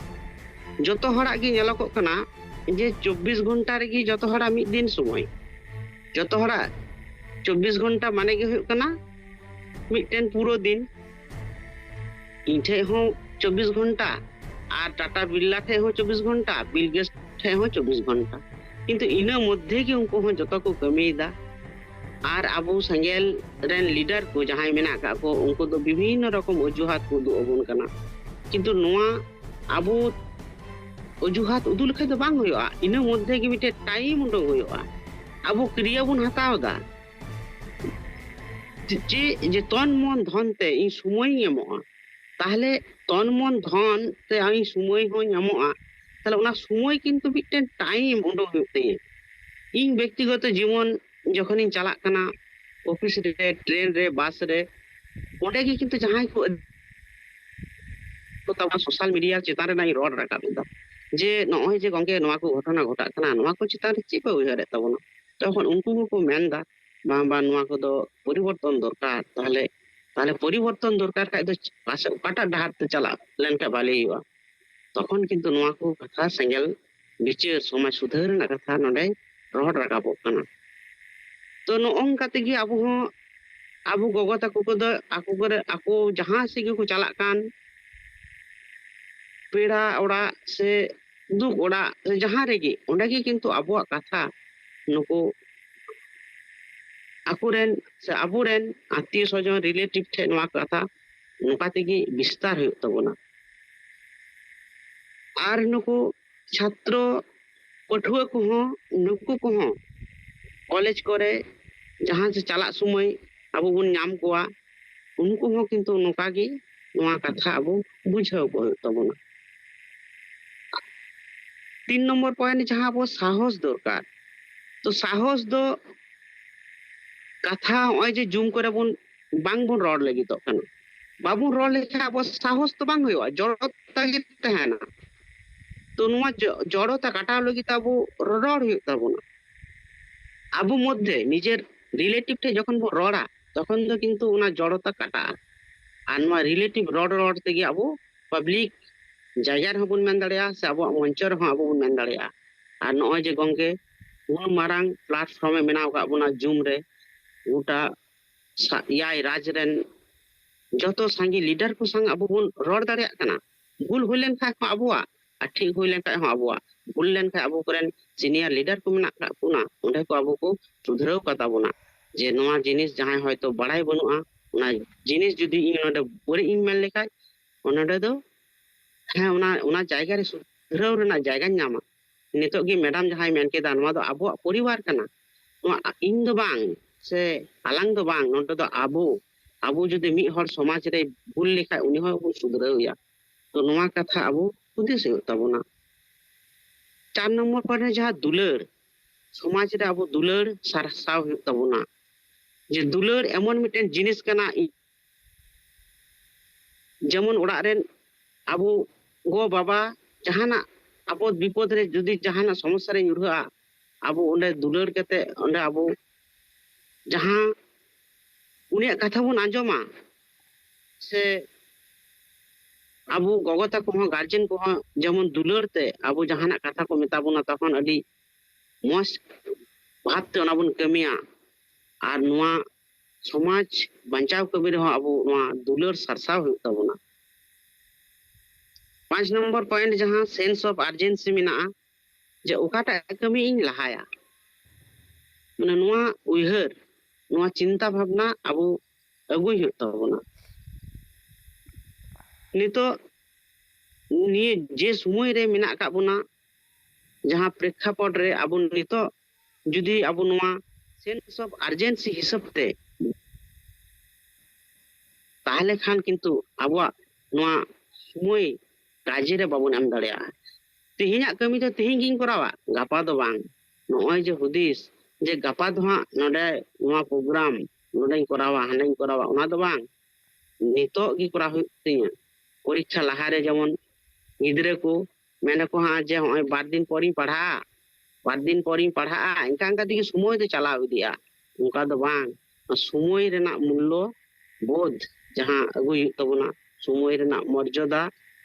ᱡᱚᱛᱚ ᱦᱚᱲᱟᱜ ᱜᱮ ᱧᱮᱞᱚᱜᱚᱜ ᱠᱟᱱᱟ ᱡᱮ ᱪᱚᱵᱵᱤᱥ ᱜᱷᱚᱱᱴᱟ ᱨᱮᱜᱮ ᱡᱚᱛᱚ ᱦᱚᱲᱟᱜ ᱢᱤᱫ ᱫᱤᱱ ᱥᱚᱢᱚᱭ᱾ ᱡᱚᱛᱚ ᱦᱚᱲᱟᱜ ᱪᱚᱵᱵᱤᱥ ᱜᱷᱚᱱᱴᱟ ᱢᱟᱱᱮ ᱜᱮ ᱦᱩᱭᱩᱜ ᱠᱟᱱᱟ ᱢᱤᱫᱴᱮᱱ ᱯᱩᱨᱟᱹ ᱫᱤᱱ᱾ ᱤᱧ ᱴᱷᱮᱡ ᱦᱚᱸ ᱪᱚᱵᱵᱤᱥ ᱜᱷᱚᱱᱴᱟ, ᱟᱨ ᱴᱟᱴᱟ ᱵᱤᱨᱞᱟ ᱴᱷᱮᱡ ᱦᱚᱸ ᱪᱚᱵᱵᱤᱥ ᱜᱷᱚᱱᱴᱟ, ᱵᱤᱞ ᱜᱮᱴᱥ ᱴᱷᱮᱡ ᱦᱚᱸ ᱪᱚᱵᱵᱤᱥ ᱜᱷᱚᱱᱴᱟ᱾ ᱠᱤᱱᱛᱩ ᱤᱱᱟᱹ ᱢᱚᱫᱽᱫᱷᱮ ᱜᱮ ᱩᱱᱠᱩ ᱦᱚᱸ ᱡᱚᱛᱚ ᱠᱚ ᱠᱟᱹᱢᱤᱭᱮᱫᱟ᱾ ᱟᱨ ᱟᱵᱚ ᱥᱮᱸᱜᱮᱞ ᱨᱮᱱ ᱞᱤᱰᱟᱨ ᱠᱚ ᱡᱟᱦᱟᱸᱭ ᱢᱮᱱᱟᱜ ᱟᱠᱟᱫ ᱠᱚ, ᱩᱱᱠᱩ ᱫᱚ ᱵᱤᱵᱷᱤᱱᱱᱚ ᱨᱚᱠᱚᱢ ᱚᱡᱩᱦᱟᱛ ᱠᱚ ᱩᱫᱩᱜ ᱟᱵᱚᱱ ᱠᱟᱱᱟ᱾ ᱠᱤᱱᱛᱩ ᱱᱚᱣᱟ ᱟᱵᱚ ᱚᱡᱩᱦᱟᱛ ᱩᱫᱩᱜ ᱞᱮᱠᱷᱟᱡ ᱫᱚ ᱵᱟᱝ ᱦᱩᱭᱩᱜᱼᱟ᱾ ᱤᱱᱟᱹ ᱢᱚᱫᱽᱫᱷᱮ ᱜᱮ ᱢᱤᱫᱴᱮᱡ ᱴᱟᱭᱤᱢ ᱩᱰᱩᱝ ᱦᱩᱭᱩᱜᱼᱟ᱾ ᱟᱵᱚ ᱠᱨᱤᱭᱟ ᱵᱚᱱ ᱦᱟᱛᱟᱣ ᱮᱫᱟ ᱡᱮ, ᱡᱮ ᱛᱚᱱ ᱢᱚᱱ ᱫᱷᱚᱱ ᱛᱮ ᱤᱧ ᱥᱚᱢᱚᱭᱤᱧ ᱮᱢᱚᱜᱼᱟ, ᱛᱟᱦᱞᱮ ᱛᱚᱱ ᱢᱚᱱ ᱫᱷᱚᱱ ᱛᱮ ᱤᱧ ᱥᱚᱢᱚᱭ ᱦᱚᱸ ᱧᱟᱢᱚᱜᱼᱟ᱾ ᱛᱟᱦᱞᱮ ᱚᱱᱟ ᱥᱚᱢᱚᱭ ᱠᱤᱱᱛᱩ ᱢᱤᱫᱴᱮᱱ ᱴᱟᱭᱤᱢ ᱩᱰᱩᱝ ᱦᱩᱭᱩᱜ ᱛᱤᱧᱟᱹ᱾ ᱤᱧ ᱵᱮᱠᱛᱤᱜᱚᱛᱚ ᱡᱤᱵᱚᱱ ᱡᱚᱠᱷᱚᱱᱤᱧ ᱪᱟᱞᱟᱜ ᱠᱟᱱᱟ, ᱚᱯᱷᱤᱥ ᱨᱮ, ᱴᱨᱮᱱ ᱨᱮ, ᱵᱟᱥ ᱨᱮ, ᱚᱸᱰᱮ ᱜᱮ ᱠᱤᱱᱛᱩ ᱡᱟᱦᱟᱸᱭ ᱠᱚ ᱛᱟᱵᱚᱱ ᱥᱳᱥᱟᱞ ᱢᱤᱰᱤᱭᱟ ᱪᱮᱛᱟᱱ ᱨᱮᱱᱟᱜ ᱤᱧ ᱨᱚᱲ ᱨᱟᱠᱟᱵ ᱮᱫᱟ ᱡᱮ ᱱᱚᱜᱼᱚᱭ ᱡᱮ ᱜᱚᱝᱠᱮ ᱱᱚᱣᱟ ᱠᱚ ᱜᱷᱚᱴᱚᱱᱟ ᱜᱷᱚᱴᱟᱜ ᱠᱟᱱᱟ, ᱱᱚᱣᱟ ᱠᱚ ᱪᱮᱛᱟᱱ ᱨᱮ ᱪᱮᱫ ᱯᱮ ᱩᱭᱦᱟᱹᱨᱮᱫ ᱛᱟᱵᱚᱱᱟ? ᱛᱚᱠᱷᱚᱱ ᱩᱱᱠᱩ ᱠᱚᱠᱚ ᱢᱮᱱᱫᱟ, ᱵᱟᱝ, ᱵᱟᱝ, ᱱᱚᱣᱟ ᱠᱚᱫᱚ ᱯᱚᱨᱤᱵᱚᱨᱛᱚᱱ ᱫᱚᱨᱠᱟᱨ᱾ ᱛᱟᱦᱞᱮ, ᱛᱟᱦᱞᱮ ᱯᱚᱨᱤᱵᱚᱨᱛᱚᱱ ᱫᱚᱨᱠᱟᱨ ᱠᱷᱟᱡ ᱫᱚ ᱯᱟᱥᱮ ᱚᱠᱟᱴᱟᱜ ᱰᱟᱦᱟᱨ ᱛᱮ ᱪᱟᱞᱟᱜ ᱞᱮᱱᱠᱷᱟᱡ ᱵᱷᱟᱞᱮ ᱦᱩᱭᱩᱜᱼᱟ? ᱛᱚᱠᱷᱚᱱ ᱠᱤᱱᱛᱩ ᱱᱚᱣᱟ ᱠᱚ ᱠᱟᱛᱷᱟ ᱥᱮᱸᱜᱮᱞ ᱵᱤᱪᱟᱹᱨ, ᱥᱚᱢᱟᱡᱽ ᱥᱩᱫᱷᱟᱹᱨ ᱨᱮᱱᱟᱜ ᱠᱟᱛᱷᱟ ᱱᱚᱰᱮ ᱨᱚᱲ ᱨᱟᱠᱟᱵᱚᱜ ᱠᱟᱱᱟ᱾ ᱛᱚ ᱱᱚᱜᱼᱚ ᱱᱚᱝᱠᱟ ᱛᱮᱜᱮ ᱟᱵᱚ ᱦᱚᱸ, ᱟᱵᱚ ᱜᱚᱜᱚ ᱛᱟᱠᱚ ᱠᱚᱫᱚ ᱟᱠᱚ ᱠᱚᱨᱮ, ᱟᱠᱚ ᱡᱟᱦᱟᱸ ᱥᱮᱫ ᱜᱮᱠᱚ ᱪᱟᱞᱟᱜ ᱠᱟᱱ, ᱯᱮᱲᱟ ᱚᱲᱟᱜ ᱥᱮ ᱫᱩᱠ ᱚᱲᱟᱜ ᱥᱮ ᱡᱟᱦᱟᱸ ᱨᱮᱜᱮ, ᱚᱸᱰᱮ ᱜᱮ ᱠᱤᱱᱛᱩ ᱟᱵᱚᱣᱟᱜ ᱠᱟᱛᱷᱟ ᱱᱩᱠᱩ ᱟᱠᱚᱨᱮᱱ ᱥᱮ ᱟᱵᱚᱨᱮᱱ ᱟᱛᱤᱭᱚ ᱥᱚᱡᱚᱱ, ᱨᱤᱞᱮᱴᱤᱵᱷ ᱴᱷᱮᱱ ᱱᱚᱣᱟ ᱠᱟᱛᱷᱟ ᱱᱚᱝᱠᱟ ᱛᱮᱜᱮ ᱵᱤᱥᱛᱟᱨ ᱦᱩᱭᱩᱜ ᱛᱟᱵᱚᱱᱟ᱾ ᱟᱨ ᱱᱩᱠᱩ ᱪᱷᱟᱛᱨᱚ ᱯᱟᱹᱴᱷᱩᱣᱟᱹ ᱠᱚᱦᱚᱸ, ᱱᱩᱠᱩ ᱠᱚᱦᱚᱸ ᱠᱚᱞᱮᱡᱽ ᱠᱚᱨᱮ ᱡᱟᱦᱟᱸ ᱥᱮ ᱪᱟᱞᱟᱜ ᱥᱚᱢᱚᱭ ᱟᱵᱚ ᱵᱚᱱ ᱧᱟᱢ ᱠᱚᱣᱟ, ᱩᱱᱠᱩ ᱦᱚᱸ ᱠᱤᱱᱛᱩ ᱱᱚᱝᱠᱟ ᱜᱮ ᱱᱚᱣᱟ ᱠᱟᱛᱷᱟ ᱟᱵᱚ ᱵᱩᱡᱷᱟᱹᱣ ᱠᱚ ᱦᱩᱭᱩᱜ ᱛᱟᱵᱚᱱᱟ᱾ ᱛᱤᱱ ᱱᱚᱢᱵᱚᱨ ᱯᱚᱭᱮᱱᱴ, ᱡᱟᱦᱟᱸ ᱟᱵᱚ ᱥᱟᱦᱚᱥ ᱫᱚᱨᱠᱟᱨ, ᱛᱚ ᱥᱟᱦᱚᱥ ᱫᱚ ᱠᱟᱛᱷᱟ ᱱᱚᱜᱼᱚᱭ ᱡᱮ ᱡᱩᱢ ᱠᱚᱨᱮ ᱵᱚᱱ ᱵᱟᱝ ᱵᱚᱱ ᱨᱚᱲ ᱞᱟᱹᱜᱤᱫᱚᱜ ᱠᱟᱱᱟ, ᱵᱟᱵᱚᱱ ᱨᱚᱲ ᱞᱮᱠᱷᱟᱱ ᱟᱵᱚ ᱥᱟᱦᱚᱥ ᱫᱚ ᱵᱟᱝ ᱦᱩᱭᱩᱜᱼᱟ, ᱡᱚᱲᱚᱛᱟ ᱜᱮ ᱛᱟᱦᱮᱱᱟ᱾ ᱛᱚ ᱱᱚᱣᱟ ᱡᱚ- ᱡᱚᱲᱚᱛᱟ ᱠᱟᱴᱟᱣ ᱞᱟᱹᱜᱤᱫ ᱛᱮ ᱟᱵᱚ ᱨᱚᱲ ᱦᱩᱭᱩᱜ ᱛᱟᱵᱚᱱᱟ᱾ ᱟᱵᱚ ᱢᱚᱫᱽᱫᱷᱮ ᱱᱤᱡᱮᱨ ᱨᱤᱞᱮᱴᱤᱵᱷ ᱴᱷᱮᱱ ᱡᱚᱠᱷᱚᱱ ᱵᱚᱱ ᱨᱚᱲᱟ, ᱛᱚᱠᱷᱚᱱ ᱫᱚ ᱠᱤᱱᱛᱩ ᱚᱱᱟ ᱡᱚᱲᱚᱛᱟ ᱠᱟᱴᱟᱜᱼᱟ᱾ ᱟᱨ ᱱᱚᱣᱟ ᱨᱤᱞᱮᱴᱤᱵᱷ ᱨᱚᱲ ᱨᱚᱲ ᱛᱮᱜᱮ ᱟᱵᱚ ᱯᱟᱵᱽᱞᱤᱠ ᱡᱟᱭᱜᱟ ᱨᱮᱦᱚᱸ ᱵᱚᱱ ᱢᱮᱱ ᱫᱟᱲᱮᱭᱟᱜᱼᱟ, ᱥᱮ ᱟᱵᱚᱣᱟᱜ ᱢᱚᱧᱪᱚ ᱨᱮᱦᱚᱸ ᱟᱵᱚ ᱵᱚᱱ ᱢᱮᱱ ᱫᱟᱲᱮᱭᱟᱜᱼᱟ᱾ ᱟᱨ ᱱᱚᱜᱼᱚᱭ ᱡᱮ ᱜᱚᱝᱠᱮ ᱩᱱ ᱢᱟᱨᱟᱝ ᱯᱞᱟᱴᱯᱷᱚᱨᱢ ᱮ ᱵᱮᱱᱟᱣ ᱟᱠᱟᱫ ᱵᱚᱱᱟ ᱡᱩᱢ ᱨᱮ, ᱜᱚᱴᱟ ᱥᱟ- ᱮᱭᱟᱭ ᱨᱟᱡᱽ ᱨᱮᱱ ᱡᱚᱛᱚ ᱥᱟᱸᱜᱮ ᱞᱤᱰᱟᱨ ᱠᱚ ᱥᱟᱝ ᱟᱵᱚ ᱵᱚᱱ ᱨᱚᱲ ᱫᱟᱲᱮᱭᱟᱜ ᱠᱟᱱᱟ᱾ ᱵᱷᱩᱞ ᱦᱩᱭ ᱞᱮᱱᱠᱷᱟᱱ ᱦᱚᱸ ᱟᱵᱚᱣᱟᱜ, ᱟᱨ ᱴᱷᱤᱠ ᱦᱩᱭ ᱞᱮᱱᱠᱷᱟᱱ ᱦᱚᱸ ᱟᱵᱚᱣᱟᱜ, ᱵᱷᱩᱞ ᱞᱮᱱᱠᱷᱟᱱ ᱟᱵᱚ ᱠᱚᱨᱮᱱ ᱥᱤᱱᱤᱭᱟᱨ ᱞᱤᱰᱟᱨ ᱠᱚ ᱢᱮᱱᱟᱜ ᱠᱟᱜ ᱵᱚᱱᱟ, ᱚᱸᱰᱮ ᱠᱚ ᱟᱵᱚ ᱠᱚ ᱥᱩᱫᱷᱨᱟᱹᱣ ᱠᱟᱛᱟ ᱵᱚᱱᱟ᱾ ᱡᱮ ᱱᱚᱣᱟ ᱡᱤᱱᱤᱥ ᱡᱟᱦᱟᱸᱭ ᱦᱚᱭᱛᱳ ᱵᱟᱲᱟᱭ ᱵᱟᱹᱱᱩᱜᱼᱟ, ᱚᱱᱟ ᱡᱤᱱᱤᱥ ᱡᱩᱫᱤ ᱤᱧ ᱱᱚᱰᱮ ᱵᱟᱹᱲᱤᱡ ᱤᱧ ᱢᱮᱱ ᱞᱮᱠᱷᱟᱡ, ᱚᱱᱟ ᱫᱚ, ᱦᱮᱸ, ᱚᱱᱟ, ᱚᱱᱟ ᱡᱟᱭᱜᱟ ᱨᱮ ᱥᱩᱫᱷᱨᱟᱹᱣ ᱨᱮᱱᱟᱜ ᱡᱟᱭᱜᱟᱧ ᱧᱟᱢᱟ᱾ ᱱᱤᱛᱚᱜ ᱜᱮ ᱢᱮᱰᱟᱢ ᱡᱟᱦᱟᱸᱭ ᱢᱮᱱ ᱠᱮᱫᱟ, ᱱᱚᱣᱟ ᱫᱚ ᱟᱵᱚᱣᱟᱜ ᱯᱚᱨᱤᱵᱟᱨ ᱠᱟᱱᱟ, ᱱᱚᱣᱟ ᱤᱧ ᱫᱚ ᱵᱟᱝ, ᱥᱮ ᱟᱞᱟᱝ ᱫᱚ ᱵᱟᱝ, ᱱᱚᱰᱮ ᱫᱚ ᱟᱵᱚ, ᱟᱵᱚ ᱡᱩᱫᱤ ᱢᱤᱫ ᱦᱚᱲ ᱥᱚᱢᱟᱡᱽ ᱨᱮ ᱵᱷᱩᱞ ᱞᱮᱠᱷᱟᱡ ᱩᱱᱤ ᱦᱚᱸ ᱵᱚᱱ ᱥᱩᱫᱷᱨᱟᱹᱣ ᱮᱭᱟ᱾ ᱛᱚ ᱱᱚᱣᱟ ᱠᱟᱛᱷᱟ ᱟᱵᱚ ᱦᱩᱫᱤᱥ ᱦᱩᱭᱩᱜ ᱛᱟᱵᱚᱱᱟ᱾ ᱪᱟᱨ ᱱᱚᱢᱵᱚᱨ ᱯᱚᱭᱮᱱᱴ ᱨᱮ ᱡᱟᱦᱟᱸ ᱫᱩᱞᱟᱹᱲ, ᱥᱚᱢᱟᱡᱽ ᱨᱮ ᱟᱵᱚ ᱫᱩᱞᱟᱹᱲ ᱥᱟᱨᱥᱟᱣ ᱦᱩᱭᱩᱜ ᱛᱟᱵᱚᱱᱟ᱾ ᱡᱮ ᱫᱩᱞᱟᱹᱲ ᱮᱢᱚᱱ ᱢᱤᱫᱴᱮᱱ ᱡᱤᱱᱤᱥ ᱠᱟᱱᱟ, ᱤ- ᱡᱮᱢᱚᱱ ᱚᱲᱟᱜ ᱨᱮᱱ ᱟᱵᱚ ᱜᱚ ᱵᱟᱵᱟ ᱡᱟᱦᱟᱱᱟᱜ ᱟᱯᱚᱫ ᱵᱤᱯᱚᱫ ᱨᱮ ᱡᱩᱫᱤ ᱡᱟᱦᱟᱱᱟᱜ ᱥᱚᱢᱚᱥᱥᱟ ᱨᱮ ᱧᱩᱨᱦᱟᱹᱜᱼᱟ, ᱟᱵᱚ ᱚᱸᱰᱮ ᱫᱩᱞᱟᱹᱲ ᱠᱟᱛᱮ ᱚᱸᱰᱮ ᱟᱵᱚ ᱡᱟᱦᱟᱸ ᱩᱱᱤᱭᱟᱜ ᱠᱟᱛᱷᱟ ᱵᱚᱱ ᱟᱸᱡᱚᱢᱟ, ᱥᱮ ᱟᱵᱚ ᱜᱚᱜᱚ ᱛᱟᱠᱚ ᱦᱚᱸ, ᱜᱟᱨᱡᱮᱱ ᱠᱚᱦᱚᱸ ᱡᱮᱢᱚᱱ ᱫᱩᱞᱟᱹᱲ ᱛᱮ ᱟᱵᱚ ᱡᱟᱦᱟᱱᱟᱜ ᱠᱟᱛᱷᱟ ᱠᱚ ᱢᱮᱛᱟ ᱵᱚᱱᱟ, ᱛᱚᱠᱷᱚᱱ ᱟᱹᱰᱤ ᱢᱚᱡᱽ ᱵᱷᱟᱵᱽᱛᱮ ᱚᱱᱟ ᱵᱚᱱ ᱠᱟᱹᱢᱤᱭᱟ᱾ ᱟᱨ ᱱᱚᱣᱟ ᱥᱚᱢᱟᱡᱽ ᱵᱟᱧᱪᱟᱣ ᱠᱟᱹᱢᱤ ᱨᱮᱦᱚᱸ ᱟᱵᱚ ᱱᱚᱣᱟ ᱫᱩᱞᱟᱹᱲ ᱥᱟᱨᱥᱟᱣ ᱦᱩᱭᱩᱜ ᱛᱟᱵᱚᱱᱟ᱾ ᱯᱟᱸᱪ ᱱᱚᱢᱵᱚᱨ ᱯᱚᱭᱮᱱᱴ ᱡᱟᱦᱟᱸ sense of urgency ᱢᱮᱱᱟᱜᱼᱟ, ᱡᱮ ᱚᱠᱟᱴᱟᱜ ᱠᱟᱹᱢᱤ ᱤᱧ ᱞᱟᱦᱟᱭᱟ, ᱢᱟᱱᱮ ᱱᱚᱣᱟ ᱩᱭᱦᱟᱹᱨ ᱱᱚᱣᱟ ᱪᱤᱱᱛᱟ ᱵᱷᱟᱵᱽᱱᱟ ᱟᱵᱚ ᱟᱹᱜᱩᱭ ᱦᱩᱭᱩᱜ ᱛᱟᱵᱚᱱᱟ᱾ ᱱᱤᱛᱚᱜ ᱱᱤᱭᱟᱹ ᱡᱮ ᱥᱚᱢᱚᱭ ᱨᱮ ᱢᱮᱱᱟᱜ ᱟᱠᱟᱫ ᱵᱚᱱᱟ, ᱡᱟᱦᱟᱸ ᱯᱨᱮᱠᱠᱷᱟᱯᱚᱴ ᱨᱮ ᱟᱵᱚ ᱱᱤᱛᱚᱜ ᱡᱩᱫᱤ ᱟᱵᱚ ᱱᱚᱣᱟ sense of urgency ᱦᱤᱥᱟᱹᱵ ᱛᱮ, ᱛᱟᱦᱚᱞᱮ ᱠᱷᱟᱱ ᱠᱤᱱᱛᱩ ᱟᱵᱚᱣᱟᱜ ᱱᱚᱣᱟ ᱥᱚᱢᱚᱭ ᱠᱟᱡᱮ ᱨᱮ ᱵᱟᱵᱚᱱ ᱮᱢ ᱫᱟᱲᱮᱭᱟᱜᱼᱟ᱾ ᱛᱮᱦᱮᱧᱟᱜ ᱠᱟᱹᱢᱤ ᱫᱚ ᱛᱮᱦᱮᱧ ᱜᱤᱧ ᱠᱚᱨᱟᱣᱟ, ᱜᱟᱯᱟ ᱫᱚ ᱵᱟᱝ᱾ ᱱᱚᱜᱼᱚᱭ ᱡᱮ ᱦᱩᱫᱤᱥ ᱡᱮ ᱜᱟᱯᱟ ᱫᱚ ᱦᱟᱸᱜ ᱱᱚᱰᱮ ᱱᱚᱣᱟ ᱯᱨᱳᱜᱨᱟᱢ ᱱᱚᱰᱮᱧ ᱠᱚᱨᱟᱣᱟ, ᱦᱟᱸᱰᱮᱧ ᱠᱚᱨᱟᱣᱟ, ᱚᱱᱟ ᱫᱚ ᱵᱟᱝ᱾ ᱱᱤᱛᱚᱜ ᱜᱮ ᱠᱚᱨᱟᱣ ᱦᱩᱭᱩᱜ ᱛᱤᱧᱟᱹ᱾ ᱯᱚᱨᱤᱠᱠᱷᱟ ᱞᱟᱦᱟᱨᱮ ᱡᱮᱢᱚᱱ ᱜᱤᱫᱽᱨᱟᱹ ᱠᱚ ᱢᱮᱱᱟᱠᱚ ᱦᱟᱸᱜ ᱡᱮ ᱦᱚᱸᱜᱼᱚᱭ ᱵᱟᱨ ᱫᱤᱱ ᱯᱚᱨᱤᱧ ᱯᱟᱲᱦᱟᱜᱼᱟ, ᱵᱟᱨ ᱫᱤᱱ ᱯᱚᱨᱤᱧ ᱯᱟᱲᱦᱟᱜᱼᱟ, ᱤᱱᱠᱟ ᱤᱱᱠᱟ ᱛᱮᱜᱮ ᱥᱚᱢᱚᱭ ᱫᱚ ᱪᱟᱞᱟᱣ ᱤᱫᱤᱜᱼᱟ᱾ ᱚᱱᱠᱟ ᱫᱚ ᱵᱟᱝ, ᱥᱚᱢᱚᱭ ᱨᱮᱱᱟᱜ ᱢᱩᱞᱞᱚ ᱵᱳᱫᱷ ᱡᱟᱦᱟᱸ ᱟᱹᱜᱩᱭ ᱦᱩᱭᱩᱜ ᱛᱟᱵᱚᱱᱟ, ᱥᱚᱢᱚᱭ ᱨᱮᱱᱟᱜ ᱢᱚᱨᱡᱟᱫᱟ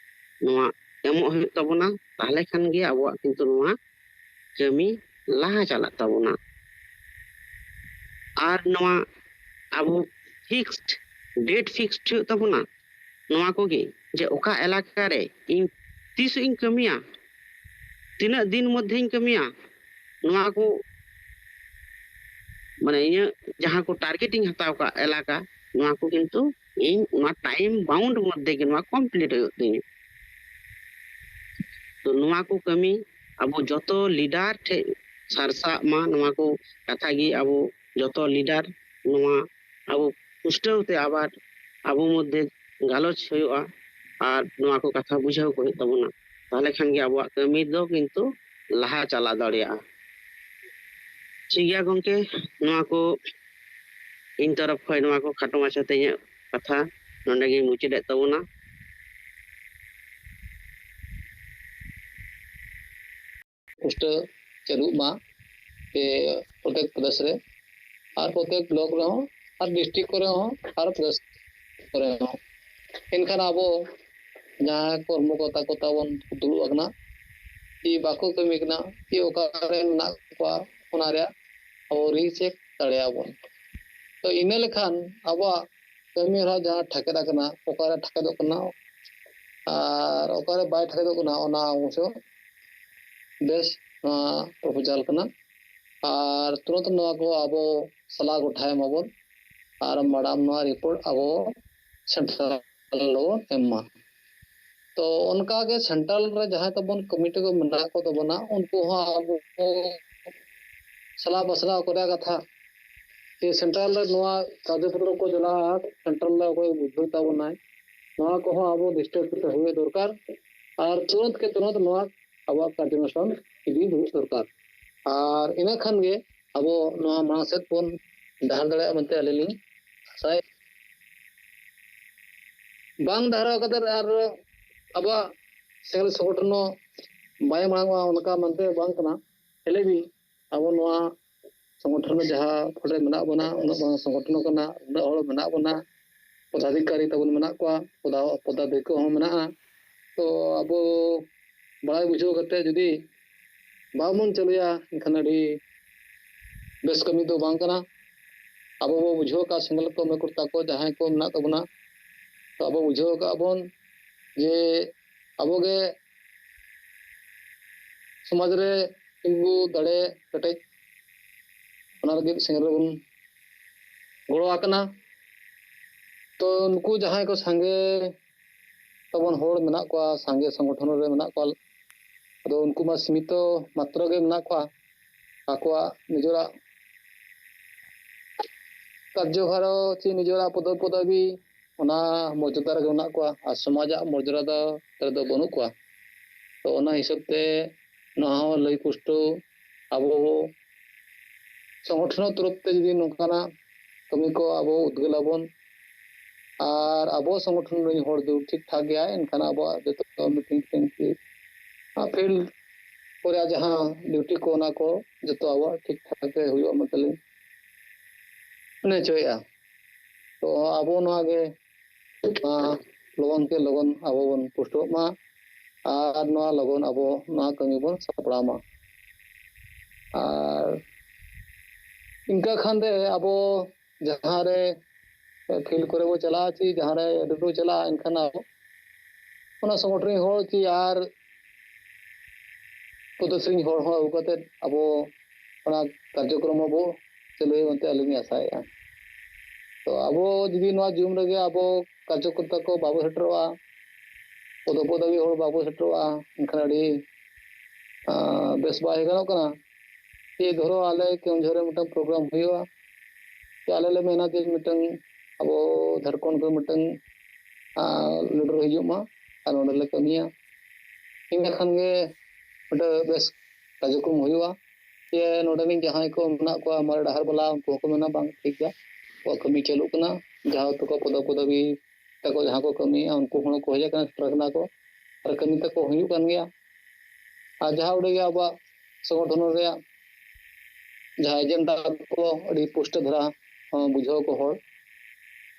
ᱱᱚᱣᱟ ᱮᱢᱚᱜ ᱦᱩᱭᱩᱜ ᱛᱟᱵᱚᱱᱟ᱾ ᱛᱟᱦᱚᱞᱮ ᱠᱷᱟᱱ ᱜᱮ ᱟᱵᱚᱣᱟᱜ ᱠᱤᱱᱛᱩ ᱱᱚᱣᱟ ᱠᱟᱹᱢᱤ ᱞᱟᱦᱟ ᱪᱟᱞᱟᱜ ᱛᱟᱵᱚᱱᱟ᱾ ᱟᱨ ᱱᱚᱣᱟ ᱟᱵᱚ fixed date fixed ᱦᱩᱭᱩᱜ ᱛᱟᱵᱚᱱᱟ᱾ ᱱᱚᱣᱟ ᱠᱚᱜᱮ ᱡᱮ ᱚᱠᱟ ᱮᱞᱟᱠᱟ ᱨᱮ ᱤᱧ ᱛᱤᱥ ᱤᱧ ᱠᱟᱹᱢᱤᱭᱟ, ᱛᱤᱱᱟᱹᱜ ᱫᱤᱱ ᱢᱚᱫᱽᱫᱷᱮᱧ ᱠᱟᱹᱢᱤᱭᱟ, ᱱᱚᱣᱟ ᱠᱚ ᱢᱟᱱᱮ ᱤᱧᱟᱹᱜ ᱡᱟᱦᱟᱸ ᱠᱚ target ᱤᱧ ᱦᱟᱛᱟᱣ ᱠᱟᱜ ᱮᱞᱟᱠᱟ, ᱱᱚᱣᱟ ᱠᱚ ᱠᱤᱱᱛᱩ ᱤᱧ ᱚᱱᱟ time bound ᱢᱚᱫᱽᱫᱷᱮ ᱜᱮ ᱱᱚᱣᱟ complete ᱦᱩᱭᱩᱜ ᱛᱤᱧᱟᱹ᱾ ᱛᱚ ᱱᱚᱣᱟ ᱠᱚ ᱠᱟᱹᱢᱤ ᱟᱵᱚ ᱡᱚᱛᱚ leader ᱴᱷᱮᱱ ᱥᱟᱨᱥᱟᱜ ᱢᱟ᱾ ᱱᱚᱣᱟ ᱠᱚ ᱠᱟᱛᱷᱟ ᱜᱮ ᱟᱵᱚ ᱡᱚᱛᱚ leader ᱱᱚᱣᱟ ᱟᱵᱚ ᱯᱩᱥᱴᱟᱹᱣ ᱛᱮ ᱟᱵᱟᱨ ᱟᱵᱚ ᱢᱚᱫᱽᱫᱷᱮ ᱜᱟᱞᱚᱪ ᱦᱩᱭᱩᱜᱼᱟ ᱟᱨ ᱱᱚᱣᱟ ᱠᱚ ᱠᱟᱛᱷᱟ ᱵᱩᱡᱷᱟᱹᱣ ᱠᱚ ᱦᱩᱭᱩᱜ ᱛᱟᱵᱚᱱᱟ᱾ ᱛᱟᱦᱚᱞᱮ ᱠᱷᱟᱱ ᱜᱮ ᱟᱵᱚᱣᱟᱜ ᱠᱟᱹᱢᱤ ᱫᱚ ᱠᱤᱱᱛᱩ ᱞᱟᱦᱟ ᱪᱟᱞᱟᱣ ᱫᱟᱲᱮᱭᱟᱜᱼᱟ᱾ ᱴᱷᱤᱠ ᱜᱮᱭᱟ ᱜᱚᱢᱠᱮ, ᱱᱚᱣᱟ ᱠᱚ ᱤᱧ ᱛᱚᱨᱚᱯ ᱠᱷᱚᱱ ᱱᱚᱣᱟ ᱠᱚ ᱠᱷᱟᱴᱚ ᱢᱟᱪᱷᱟᱛᱮ ᱤᱧᱟᱹᱜ ᱠᱟᱛᱷᱟ ᱱᱚᱰᱮ ᱜᱤᱧ ᱢᱩᱪᱟᱹᱫᱮᱫ ᱛᱟᱵᱚᱱᱟ᱾ ᱯᱩᱥᱴᱟᱹᱣ ᱪᱟᱹᱞᱩᱜ ᱢᱟ ᱯᱨᱚᱛᱮᱠ ᱯᱨᱚᱫᱮᱥ ᱨᱮ, ᱟᱨ ᱯᱨᱚᱛᱮᱠ ᱵᱞᱚᱠ ᱨᱮᱦᱚᱸ, ᱟᱨ ᱰᱤᱥᱴᱨᱤᱠᱴ ᱠᱚᱨᱮ ᱦᱚᱸ, ᱟᱨ ᱯᱨᱚᱫᱮᱥ ᱠᱚᱨᱮ ᱦᱚᱸ᱾ ᱮᱱᱠᱷᱟᱱ ᱟᱵᱚ ᱡᱟᱦᱟᱸ ᱠᱚᱨᱢᱚᱠᱚᱨᱛᱟ ᱠᱚ ᱛᱟᱵᱚᱱ ᱫᱩᱲᱩᱵ ᱟᱠᱟᱱᱟ, ᱠᱤ ᱵᱟᱠᱚ ᱠᱟᱹᱢᱤ ᱠᱟᱱᱟ, ᱠᱤ ᱚᱠᱟᱨᱮ ᱢᱮᱱᱟᱜ ᱠᱚᱣᱟ, ᱚᱱᱟ ᱨᱮᱭᱟᱜ ᱟᱵᱚ ᱨᱤᱪᱮᱠ ᱫᱟᱲᱮᱭᱟᱜᱼᱟ ᱵᱚᱱ᱾ ᱛᱚ ᱤᱱᱟᱹ ᱞᱮᱠᱷᱟᱱ ᱟᱵᱚᱣᱟᱜ ᱠᱟᱹᱢᱤ ᱦᱚᱨᱟ ᱡᱟᱦᱟᱸ ᱴᱷᱟᱠᱮᱫ ᱟᱠᱟᱱᱟ, ᱚᱠᱟᱨᱮ ᱴᱷᱟᱠᱮᱫᱚᱜ ᱠᱟᱱᱟ ᱟᱨ ᱚᱠᱟᱨᱮ ᱵᱟᱭ ᱴᱷᱟᱠᱮᱫᱚᱜ ᱠᱟᱱᱟ, ᱚᱱᱟ ᱚᱵᱚᱥᱥᱚ ᱵᱮᱥ ᱱᱚᱣᱟ ᱯᱨᱚᱯᱳᱡᱟᱞ ᱠᱟᱱᱟ᱾ ᱟᱨ ᱛᱩᱨᱟᱹᱛ ᱱᱚᱣᱟ ᱠᱚ ᱟᱵᱚ ᱥᱟᱞᱟ ᱜᱚᱴᱟᱭ ᱢᱟᱵᱚᱱ, ᱟᱨ ᱢᱟᱲᱟᱝ ᱱᱚᱣᱟ ᱨᱤᱯᱳᱨᱴ ᱟᱵᱚ ᱥᱮᱱᱴᱨᱟᱞ ᱨᱮᱵᱚᱱ ᱮᱢ ᱢᱟ᱾ ᱛᱚ ᱚᱱᱠᱟᱜᱮ ᱥᱮᱱᱴᱨᱟᱞ ᱨᱮ ᱡᱟᱦᱟᱸᱭ ᱛᱟᱵᱚᱱ ᱠᱚᱢᱤᱴᱤ ᱠᱚ ᱢᱮᱱᱟᱜ ᱠᱚ ᱛᱟᱵᱚᱱᱟ, ᱩᱱᱠᱩ ᱦᱚᱸ ᱟᱵᱚ ᱠᱚ ᱥᱟᱞᱟ ᱯᱟᱥᱱᱟᱣ ᱠᱚ ᱨᱮᱭᱟᱜ ᱠᱟᱛᱷᱟ ᱡᱮ ᱥᱮᱱᱴᱨᱟᱞ ᱨᱮ ᱱᱚᱣᱟ ᱠᱟᱜᱚᱡᱽ ᱯᱚᱛᱨᱚ ᱠᱚ ᱪᱟᱞᱟᱜᱼᱟ, ᱥᱮᱱᱴᱨᱟᱞ ᱨᱮ ᱚᱠᱚᱭ ᱵᱩᱡᱷᱟᱹᱣ ᱛᱟᱵᱚᱱᱟᱭ, ᱱᱚᱣᱟ ᱠᱚᱦᱚᱸ ᱟᱵᱚ ᱫᱤᱥᱴᱟᱹ ᱠᱟᱛᱮ ᱦᱩᱭ ᱫᱚᱨᱠᱟᱨ᱾ ᱟᱨ ᱛᱩᱨᱟᱹᱛ ᱠᱮ ᱛᱩᱨᱟᱹᱛ ᱱᱚᱣᱟ ᱟᱵᱚᱣᱟᱜ ᱠᱟᱨᱡᱚᱱᱩᱥᱴᱷᱟᱱ ᱤᱫᱤ ᱦᱩᱭᱩᱜ ᱫᱚᱨᱠᱟᱨ᱾ ᱟᱨ ᱤᱱᱟᱹ ᱠᱷᱟᱱ ᱜᱮ ᱟᱵᱚ ᱱᱚᱣᱟ ᱢᱟᱲᱟᱝ ᱥᱮᱫ ᱵᱚᱱ ᱰᱟᱦᱟᱨ ᱫᱟᱲᱮᱭᱟᱜᱼᱟ ᱢᱮᱱᱛᱮ ᱟᱹᱞᱤᱧ ᱞᱤᱧ ᱟᱥᱟᱭᱮᱫ᱾ ᱵᱟᱝ ᱰᱟᱦᱟᱨ ᱠᱟᱛᱮ ᱟᱨ ᱟᱵᱚᱣᱟᱜ ᱥᱮᱸᱜᱮᱞ ᱥᱚᱝᱜᱚᱴᱷᱚᱱ ᱦᱚᱸ ᱵᱟᱭ ᱢᱟᱲᱟᱝᱚᱜᱼᱟ, ᱚᱱᱠᱟ ᱢᱮᱱᱛᱮ ᱵᱟᱝ ᱠᱟᱱᱟ᱾ ᱦᱮᱞᱮ ᱵᱤᱱ, ᱟᱵᱚ ᱱᱚᱣᱟ ᱥᱚᱝᱜᱚᱴᱷᱚᱱ ᱨᱮ ᱡᱟᱦᱟᱸ ᱯᱷᱚᱞ ᱨᱮ ᱢᱮᱱᱟᱜ ᱵᱚᱱᱟ, ᱩᱱᱟᱹᱜ ᱢᱟᱨᱟᱝ ᱥᱚᱝᱜᱚᱴᱷᱚᱱ ᱠᱟᱱᱟ, ᱩᱱᱟᱹᱜ ᱦᱚᱲ ᱢᱮᱱᱟᱜ ᱵᱚᱱᱟ, ᱯᱚᱫᱟᱫᱷᱤᱠᱟᱨᱤ ᱛᱟᱵᱚᱱ ᱢᱮᱱᱟᱜ ᱠᱚᱣᱟ, ᱯᱚᱫᱟ-, ᱯᱚᱫᱟᱫᱷᱤᱠᱟᱨᱤ ᱦᱚᱸ ᱢᱮᱱᱟᱜᱼᱟ᱾ ᱛᱚ ᱟᱵᱚ ᱵᱟᱲᱟᱭ ᱵᱩᱡᱷᱟᱹᱣ ᱠᱟᱛᱮ ᱡᱩᱫᱤ ᱵᱟᱵᱚᱱ ᱪᱟᱹᱞᱩᱭᱟ, ᱮᱱᱠᱷᱟᱱ ᱟᱹᱰᱤ ᱵᱮᱥ ᱠᱟᱹᱢᱤ ᱫᱚ ᱵᱟᱝ ᱠᱟᱱᱟ᱾ ᱟᱵᱚ ᱵᱚ ᱵᱩᱡᱷᱟᱹᱣ ᱟᱠᱟᱫ ᱥᱮᱸᱜᱮᱞ ᱠᱚ ᱢᱮ ᱠᱚᱨᱛᱟ ᱠᱚ ᱡᱟᱦᱟᱸᱭ ᱠᱚ ᱢᱮᱱᱟᱜ ᱛᱟᱵᱚᱱᱟ, ᱛᱚ ᱟᱵᱚ ᱵᱩᱡᱷᱟᱹᱣ ᱟᱠᱟᱫ ᱵᱚᱱ ᱡᱮ ᱟᱵᱚᱜᱮ ᱥᱚᱢᱟᱡᱽ ᱨᱮ ᱛᱤᱸᱜᱩ ᱫᱟᱲᱮ ᱠᱮᱴᱮᱡ, ᱚᱱᱟ ᱞᱟᱹᱜᱤᱫ ᱥᱮᱸᱜᱮᱞ ᱨᱮᱵᱚᱱ ᱜᱚᱲᱚ ᱟᱠᱟᱱᱟ᱾ ᱛᱚ ᱱᱩᱠᱩ ᱡᱟᱦᱟᱸᱭ ᱠᱚ ᱥᱟᱸᱜᱮ ᱛᱟᱵᱚᱱ ᱦᱚᱲ ᱢᱮᱱᱟᱜ ᱠᱚᱣᱟ, ᱥᱟᱸᱜᱮ ᱥᱚᱝᱜᱚᱴᱷᱚᱱ ᱨᱮ ᱢᱮᱱᱟᱜ ᱠᱚᱣᱟ, ᱟᱫᱚ ᱩᱱᱠᱩ ᱢᱟ ᱥᱤᱢᱤᱛᱚ ᱢᱟᱛᱨᱚ ᱜᱮ ᱢᱮᱱᱟᱜ ᱠᱚᱣᱟ᱾ ᱟᱠᱚᱣᱟᱜ ᱱᱤᱡᱮᱨᱟᱜ ᱠᱟᱨᱡᱚᱵᱷᱟᱨ ᱪᱮ ᱱᱤᱡᱮᱨᱟᱜ ᱯᱚᱫᱚ ᱯᱚᱫᱚᱵᱤ, ᱚᱱᱟ ᱢᱚᱨᱡᱟᱫᱟ ᱨᱮᱜᱮ ᱢᱮᱱᱟᱜ ᱠᱚᱣᱟ, ᱟᱨ ᱥᱚᱢᱟᱡᱟᱜ ᱢᱚᱨᱡᱟᱫᱟ ᱨᱮᱫᱚ ᱵᱟᱹᱱᱩᱜ ᱠᱚᱣᱟ᱾ ᱛᱚ ᱚᱱᱟ ᱦᱤᱥᱟᱹᱵ ᱛᱮ ᱱᱚᱣᱟ ᱦᱚᱸ ᱞᱟᱹᱭ ᱯᱩᱥᱴᱟᱹᱣ ᱟᱵᱚ ᱥᱚᱝᱜᱚᱴᱷᱚᱱ ᱛᱚᱨᱚᱯ ᱛᱮ ᱡᱩᱫᱤ ᱱᱚᱝᱠᱟᱱᱟᱜ ᱠᱟᱹᱢᱤ ᱠᱚ ᱟᱵᱚ ᱩᱫᱽᱜᱟᱹᱞ ᱟᱵᱚᱱ, ᱟᱨ ᱟᱵᱚ ᱥᱚᱝᱜᱚᱴᱷᱚᱱ ᱨᱮᱱ ᱦᱚᱲ ᱫᱚ ᱴᱷᱤᱠ ᱴᱷᱟᱠ ᱜᱮᱭᱟ, ᱮᱱᱠᱷᱟᱱ ᱟᱵᱚᱣᱟᱜ ᱡᱚᱛᱚ ᱢᱤᱴᱤᱝ ᱯᱷᱤᱴᱤᱝ ᱠᱚ, ᱟᱨ ᱯᱷᱤᱞᱰ ᱠᱚᱨᱮ ᱡᱟᱦᱟᱸ ᱰᱤᱭᱩᱴᱤ ᱠᱚ, ᱚᱱᱟ ᱠᱚ ᱡᱚᱛᱚ ᱟᱵᱚᱣᱟᱜ ᱴᱷᱤᱠ ᱴᱷᱟᱠ ᱜᱮ ᱦᱩᱭᱩᱜᱼᱟ ᱢᱮᱱᱛᱮ ᱞᱤᱧ ᱢᱚᱱᱮ ᱦᱚᱪᱚᱭᱮᱫᱼᱟ᱾ ᱛᱚ ᱟᱵᱚ ᱱᱚᱣᱟ ᱜᱮ, ᱟᱸ, ᱞᱚᱜᱚᱱ ᱠᱮ ᱞᱚᱜᱚᱱ ᱟᱵᱚ ᱵᱚᱱ ᱯᱩᱥᱴᱟᱹᱜ ᱢᱟ, ᱟᱨ ᱱᱚᱣᱟ ᱞᱚᱜᱚᱱ ᱟᱵᱚ ᱱᱚᱣᱟ ᱠᱟᱹᱢᱤ ᱵᱚᱱ ᱥᱟᱯᱲᱟᱣ ᱢᱟ᱾ ᱟᱨ ᱤᱱᱠᱟᱹ ᱠᱷᱟᱱ ᱫᱚ ᱟᱵᱚ ᱡᱟᱦᱟᱸ ᱨᱮ ᱯᱷᱤᱞᱰ ᱠᱚᱨᱮ ᱵᱚ ᱪᱟᱞᱟᱜᱼᱟ, ᱪᱮ ᱡᱟᱦᱟᱸ ᱨᱮ ᱟᱹᱰᱤ ᱵᱚ ᱪᱟᱞᱟᱜᱼᱟ, ᱮᱱᱠᱷᱟᱱ ᱟᱵᱚ ᱚᱱᱟ ᱥᱚᱝᱜᱚᱴᱷᱚᱱ ᱨᱮᱱ ᱦᱚᱲ ᱪᱮ ᱟᱨ ᱯᱨᱚᱫᱮᱥ ᱨᱮᱱ ᱦᱚᱲ ᱦᱚᱸ ᱟᱹᱜᱩ ᱠᱟᱛᱮᱫ ᱟᱵᱚ ᱚᱱᱟ ᱠᱟᱨᱡᱚᱠᱨᱚᱢ ᱟᱵᱚ ᱪᱟᱹᱞᱩᱭᱟ ᱢᱮᱱᱛᱮ ᱟᱹᱞᱤᱧ ᱞᱤᱧ ᱟᱥᱟᱭᱮᱫᱼᱟ᱾ ᱛᱚ ᱟᱵᱚ ᱡᱩᱫᱤ ᱱᱚᱣᱟ ᱡᱩᱢ ᱨᱮᱜᱮ ᱟᱵᱚ ᱠᱟᱨᱡᱚᱠᱚᱨᱛᱟ ᱠᱚ ᱵᱟᱵᱚ ᱥᱮᱴᱮᱨᱚᱜᱼᱟ, ᱯᱚᱫᱚ ᱯᱚᱫᱚᱵᱤ ᱦᱚᱲ ᱵᱟᱵᱚ ᱥᱮᱴᱮᱨᱚᱜᱼᱟ, ᱮᱱᱠᱷᱟᱱ ᱟᱹᱰᱤ ᱟᱸ, ᱵᱮᱥ ᱵᱟᱭ ᱜᱟᱱᱚᱜ ᱠᱟᱱᱟ᱾ ᱡᱮ ᱫᱷᱚᱨᱚ ᱟᱞᱮ ᱠᱮᱣᱚᱱᱡᱷᱚᱨ ᱨᱮ ᱢᱤᱫᱴᱟᱝ ᱯᱨᱳᱜᱨᱟᱢ ᱦᱩᱭᱩᱜᱼᱟ, ᱡᱮ ᱟᱞᱮ ᱞᱮ ᱢᱮᱱᱟ ᱡᱮ ᱢᱤᱫᱴᱟᱝ ᱟᱵᱚ ᱡᱷᱟᱲᱠᱷᱚᱸᱰ ᱠᱷᱚᱱ ᱢᱤᱫᱴᱟᱝ ᱟᱸ, ᱞᱤᱰᱟᱨ ᱦᱤᱡᱩᱜ ᱢᱟ ᱟᱨ ᱱᱚᱸᱰᱮ ᱞᱮ ᱠᱟᱹᱢᱤᱭᱟ, ᱤᱱᱟᱹ ᱠᱷᱟᱱ ᱜᱮ ᱢᱤᱫᱴᱟᱝ ᱵᱮᱥ ᱠᱟᱨᱡᱚᱠᱨᱚᱢ ᱦᱩᱭᱩᱜᱼᱟ᱾ ᱡᱮ ᱱᱚᱰᱮᱱᱤᱡ ᱡᱟᱦᱟᱸᱭ ᱠᱚ ᱢᱮᱱᱟᱜ ᱠᱚᱣᱟ ᱢᱟᱨᱮ ᱰᱟᱦᱟᱨ ᱵᱟᱞᱟ, ᱩᱱᱠᱩ ᱦᱚᱸᱠᱚ ᱢᱮᱱᱟ ᱵᱟᱝ ᱴᱷᱤᱠ ᱜᱮᱭᱟ, ᱟᱵᱚᱣᱟᱜ ᱠᱟᱹᱢᱤ ᱪᱟᱹᱞᱩᱜ ᱠᱟᱱᱟ, ᱡᱟᱦᱟᱸ ᱛᱟᱠᱚ ᱯᱚᱫᱚ ᱯᱚᱫᱚᱵᱤ ᱛᱟᱠᱚ ᱡᱟᱦᱟᱸ ᱠᱚ ᱠᱟᱹᱢᱤᱭᱮᱫᱼᱟ, ᱩᱱᱠᱩ ᱦᱚᱲ ᱠᱚ ᱦᱮᱡ ᱟᱠᱟᱱᱟ, ᱥᱮᱴᱮᱨ ᱟᱠᱟᱱᱟ ᱠᱚ, ᱟᱨ ᱠᱟᱹᱢᱤ ᱛᱟᱠᱚ ᱦᱩᱭᱩᱜ ᱠᱟᱱ ᱜᱮᱭᱟ᱾ ᱟᱨ ᱡᱟᱦᱟᱸ ᱩᱰᱟᱹᱜ ᱜᱮ ᱟᱵᱚᱣᱟᱜ ᱥᱚᱝᱜᱚᱴᱷᱚᱱ ᱨᱮᱭᱟᱜ ᱡᱟᱦᱟᱸ ᱮᱡᱮᱱᱰᱟ ᱠᱚ ᱟᱹᱰᱤ ᱯᱩᱥᱴᱟᱹ ᱫᱷᱟᱨᱟ, ᱦᱚᱸ, ᱵᱩᱡᱷᱟᱹᱣ ᱠᱚ ᱦᱚᱲ,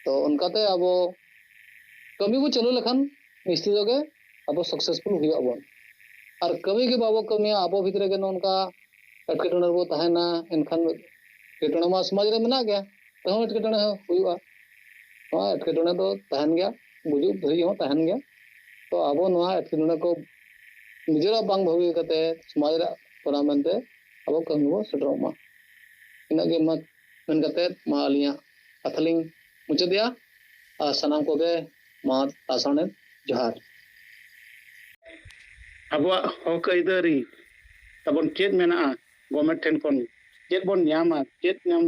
ᱛᱚ ᱚᱱᱠᱟᱛᱮ ᱟᱵᱚ ᱠᱟᱹᱢᱤ ᱵᱚ ᱪᱟᱹᱞᱩ ᱞᱮᱠᱷᱟᱱ ᱱᱤᱥᱪᱤᱛᱚ ᱜᱮ ᱟᱵᱚ ᱥᱟᱠᱥᱮᱥᱯᱷᱩᱞ ᱦᱩᱭᱩᱜ ᱟᱵᱚᱱ᱾ ᱟᱨ ᱠᱟᱹᱢᱤ ᱜᱮ ᱵᱟᱵᱚ ᱠᱟᱹᱢᱤᱭᱟ, ᱟᱵᱚ ᱵᱷᱤᱛᱨᱤ ᱨᱮᱜᱮ ᱱᱚᱜᱼᱚ ᱱᱚᱝᱠᱟ ᱮᱴᱠᱮᱴᱚᱬᱮ ᱨᱮᱵᱚ ᱛᱟᱦᱮᱱᱟ, ᱮᱱᱠᱷᱟᱱ ᱮᱴᱠᱮᱴᱚᱬᱮ ᱢᱟ ᱥᱚᱢᱟᱡᱽ ᱨᱮ ᱢᱮᱱᱟᱜ ᱜᱮᱭᱟ, ᱛᱮᱦᱚᱸ ᱮᱴᱠᱮᱴᱚᱬᱮ ᱦᱚᱸ ᱦᱩᱭᱩᱜᱼᱟ᱾ ᱱᱚᱣᱟ ᱮᱴᱠᱮᱴᱚᱬᱮ ᱫᱚ ᱛᱟᱦᱮᱱ ᱜᱮᱭᱟ, ᱜᱩᱡᱩᱜ ᱫᱷᱟᱹᱵᱤᱡ ᱦᱚᱸ ᱛᱟᱦᱮᱱ ᱜᱮᱭᱟ᱾ ᱛᱚ ᱟᱵᱚ ᱱᱚᱣᱟ ᱮᱴᱠᱮᱴᱚᱬᱮ ᱠᱚ ᱱᱤᱡᱮᱨᱟᱜ ᱵᱟᱝ ᱵᱷᱟᱹᱜᱤ ᱠᱟᱛᱮ ᱥᱚᱢᱟᱡᱽ ᱨᱮᱭᱟᱜ ᱠᱚᱨᱟᱣ ᱢᱮᱱᱛᱮ ᱟᱵᱚ ᱠᱟᱹᱢᱤ ᱵᱚ ᱥᱮᱴᱮᱨᱚᱜ ᱢᱟ᱾ ᱤᱱᱟᱹᱜ ᱜᱮ ᱢᱟ ᱢᱮᱱ ᱠᱟᱛᱮ ᱢᱟ ᱟᱹᱞᱤᱧᱟᱜ ᱠᱟᱛᱷᱟ ᱞᱤᱧ ᱢᱩᱪᱟᱹᱫᱮᱜᱼᱟ᱾ ᱟᱨ ᱥᱟᱱᱟᱢ ᱠᱚᱜᱮ ᱢᱟ ᱞᱟᱥᱟᱲᱦᱮᱫ ᱡᱚᱦᱟᱨ᱾ ᱟᱵᱚᱣᱟᱜ ᱦᱚᱠ ᱟᱹᱭᱫᱟᱹᱨᱤ ᱛᱟᱵᱚᱱ ᱪᱮᱫ ᱢᱮᱱᱟᱜᱼᱟ ᱜᱚᱵᱷᱢᱮᱱᱴ ᱴᱷᱮᱱ ᱠᱷᱚᱱ? ᱪᱮᱫ ᱵᱚᱱ ᱧᱟᱢᱟ? ᱪᱮᱫ ᱧᱟᱢ?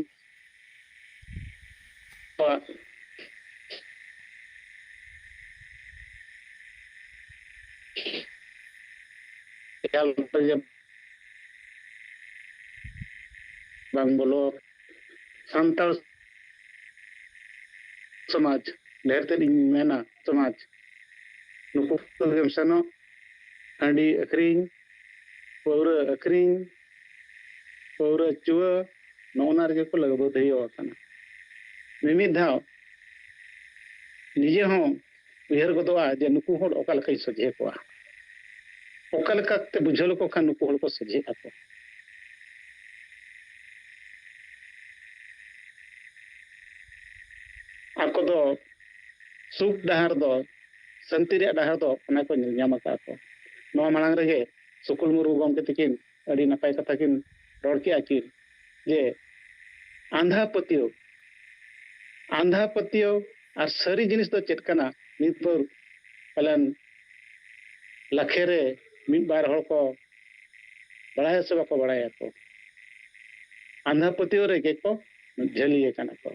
ᱮᱠᱟᱞ ᱛᱮᱜᱮ ᱵᱟᱝ ᱵᱚᱞᱚ ᱥᱟᱱᱛᱟᱲ ᱥᱚᱢᱟᱡᱽ, ᱰᱷᱮᱨ ᱛᱮᱫ ᱤᱧ ᱢᱮᱱᱟ ᱥᱚᱢᱟᱡᱽ, ᱱᱩᱠᱩ ᱠᱚᱜᱮᱢ ᱥᱮᱱᱚᱜ, ᱦᱟᱺᱰᱤ ᱟᱹᱠᱷᱨᱤᱧ, ᱯᱟᱹᱣᱨᱟᱹ ᱟᱹᱠᱷᱨᱤᱧ, ᱯᱟᱹᱣᱨᱟᱹ ᱪᱩᱣᱟᱹ, ᱱᱚᱜᱼᱚ ᱱᱟ ᱨᱮᱜᱮ ᱠᱚ ᱞᱟᱹᱜᱵᱟᱹᱫᱷᱤᱭᱟᱹ ᱟᱠᱟᱱᱟ᱾ ᱢᱤᱢᱤᱫ ᱫᱷᱟᱣ ᱱᱤᱡᱮ ᱦᱚᱸ ᱩᱭᱦᱟᱹᱨ ᱜᱚᱫᱚᱜᱼᱟ ᱡᱮ ᱱᱩᱠᱩ ᱦᱚᱲ ᱚᱠᱟ ᱞᱮᱠᱟᱧ ᱥᱚᱡᱷᱮ ᱠᱚᱣᱟ, ᱚᱠᱟ ᱞᱮᱠᱟᱛᱮ ᱵᱩᱡᱷᱟᱹᱣ ᱞᱮᱠᱚ ᱠᱷᱟᱱ ᱱᱩᱠᱩ ᱦᱚᱲ ᱠᱚ ᱥᱚᱡᱷᱮᱜ ᱟᱠᱚ᱾ ᱟᱠᱚ ᱫᱚ ᱥᱩᱠ ᱰᱟᱦᱟᱨ ᱫᱚ, ᱥᱟᱹᱱᱛᱤ ᱨᱮᱭᱟᱜ ᱰᱟᱦᱟᱨ ᱫᱚ ᱚᱱᱟ ᱠᱚ ᱧᱮᱞ ᱧᱟᱢ ᱟᱠᱟᱫ ᱠᱚ᱾ ᱱᱚᱣᱟ ᱢᱟᱲᱟᱝ ᱨᱮᱜᱮ ᱥᱩᱠᱩᱞ ᱢᱩᱨᱢᱩ ᱜᱚᱢᱠᱮ ᱛᱟᱹᱠᱤᱱ ᱟᱹᱰᱤ ᱱᱟᱯᱟᱭ ᱠᱟᱛᱷᱟ ᱠᱤᱱ ᱨᱚᱲ ᱠᱮᱜᱼᱟ ᱠᱤᱱ ᱡᱮ ᱟᱸᱫᱷᱟ ᱯᱟᱹᱛᱭᱟᱹᱣ, ᱟᱸᱫᱷᱟ ᱯᱟᱹᱛᱭᱟᱹᱣ ᱟᱨ ᱥᱟᱹᱨᱤ ᱡᱤᱱᱤᱥ ᱫᱚ ᱪᱮᱫ ᱠᱟᱱᱟ, ᱱᱤᱛ ᱵᱷᱳᱨ ᱯᱟᱞᱮᱱ ᱞᱟᱠᱷᱮ ᱨᱮ ᱢᱤᱫ ᱵᱟᱨ ᱦᱚᱲ ᱠᱚ ᱵᱟᱲᱟᱭᱟ ᱥᱮ ᱵᱟᱠᱚ ᱵᱟᱲᱟᱭᱟ ᱠᱚ᱾ ᱟᱸᱫᱷᱟ ᱯᱟᱹᱛᱭᱟᱹᱣ ᱨᱮᱜᱮ ᱠᱚ ᱡᱷᱟᱹᱞᱤ ᱟᱠᱟᱱᱟ ᱠᱚ᱾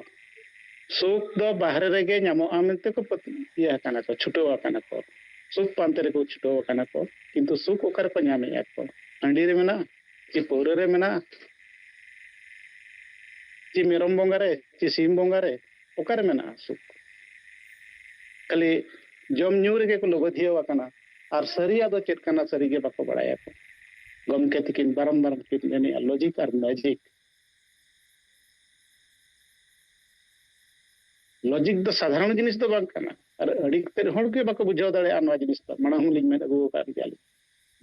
ᱥᱩᱠ ᱫᱚ ᱵᱟᱦᱨᱮ ᱨᱮᱜᱮ ᱧᱟᱢᱚᱜᱼᱟ ᱢᱮᱱᱛᱮ ᱠᱚ ᱯᱟᱹᱛ-, ᱤᱭᱟᱹ ᱟᱠᱟᱱᱟ ᱠᱚ, ᱪᱷᱩᱴᱟᱹᱣ ᱟᱠᱟᱱᱟ ᱠᱚ᱾ ᱥᱩᱠ ᱯᱟᱱᱛᱮ ᱨᱮᱠᱚ ᱪᱷᱩᱴᱟᱹᱣ ᱟᱠᱟᱱᱟ ᱠᱚ, ᱠᱤᱱᱛᱩ ᱥᱩᱠ ᱚᱠᱟ ᱨᱮᱠᱚ ᱧᱟᱢᱮᱫᱼᱟ ᱠᱚ? ᱦᱟᱺᱰᱤ ᱨᱮ ᱢᱮᱱᱟᱜᱼᱟ, ᱪᱮ ᱯᱟᱹᱣᱨᱟᱹ ᱨᱮ ᱢᱮᱱᱟᱜᱼᱟ, ᱪᱮ ᱢᱮᱨᱚᱢ ᱵᱚᱸᱜᱟ ᱨᱮ, ᱪᱮ ᱥᱤᱢ ᱵᱚᱸᱜᱟ ᱨᱮ, ᱚᱠᱟᱨᱮ ᱢᱮᱱᱟᱜᱼᱟ ᱥᱩᱠ? ᱠᱷᱟᱹᱞᱤ ᱡᱚᱢ ᱧᱩ ᱨᱮᱜᱮ ᱠᱚ ᱞᱚᱵᱷᱟᱹᱫᱷᱤᱭᱟᱹᱣ ᱟᱠᱟᱱᱟ᱾ ᱟᱨ ᱥᱟᱹᱨᱤᱭᱟᱜ ᱫᱚ ᱪᱮᱫ ᱠᱟᱱᱟ, ᱥᱟᱹᱨᱤᱜᱮ ᱵᱟᱠᱚ ᱵᱟᱲᱟᱭᱟ ᱠᱚ᱾ ᱜᱚᱢᱠᱮ ᱛᱤᱠᱤᱱ ᱵᱟᱨᱚᱢ ᱵᱟᱨᱚᱢ ᱠᱤᱱ ᱢᱮᱱᱮᱜᱼᱟ, ᱞᱚᱡᱤᱠ ᱟᱨ ᱢᱮᱡᱤᱠ᱾ ᱞᱚᱡᱤᱠ ᱫᱚ ᱥᱟᱫᱷᱟᱨᱚᱱ ᱡᱤᱱᱤᱥ ᱫᱚ ᱵᱟᱝ ᱠᱟᱱᱟ᱾ ᱟᱨ ᱟᱹᱰᱤ ᱛᱮᱫ ᱦᱚᱲ ᱜᱮ ᱵᱟᱠᱚ ᱵᱩᱡᱷᱟᱹᱣ ᱫᱟᱲᱮᱭᱟᱜᱼᱟ ᱱᱚᱣᱟ ᱡᱤᱱᱤᱥ ᱫᱚ᱾ ᱢᱟᱲᱟᱝ ᱦᱚᱸᱞᱤᱧ ᱢᱮᱱ ᱟᱹᱜᱩ ᱟᱠᱟᱫ ᱜᱮᱭᱟ ᱞᱤᱧ,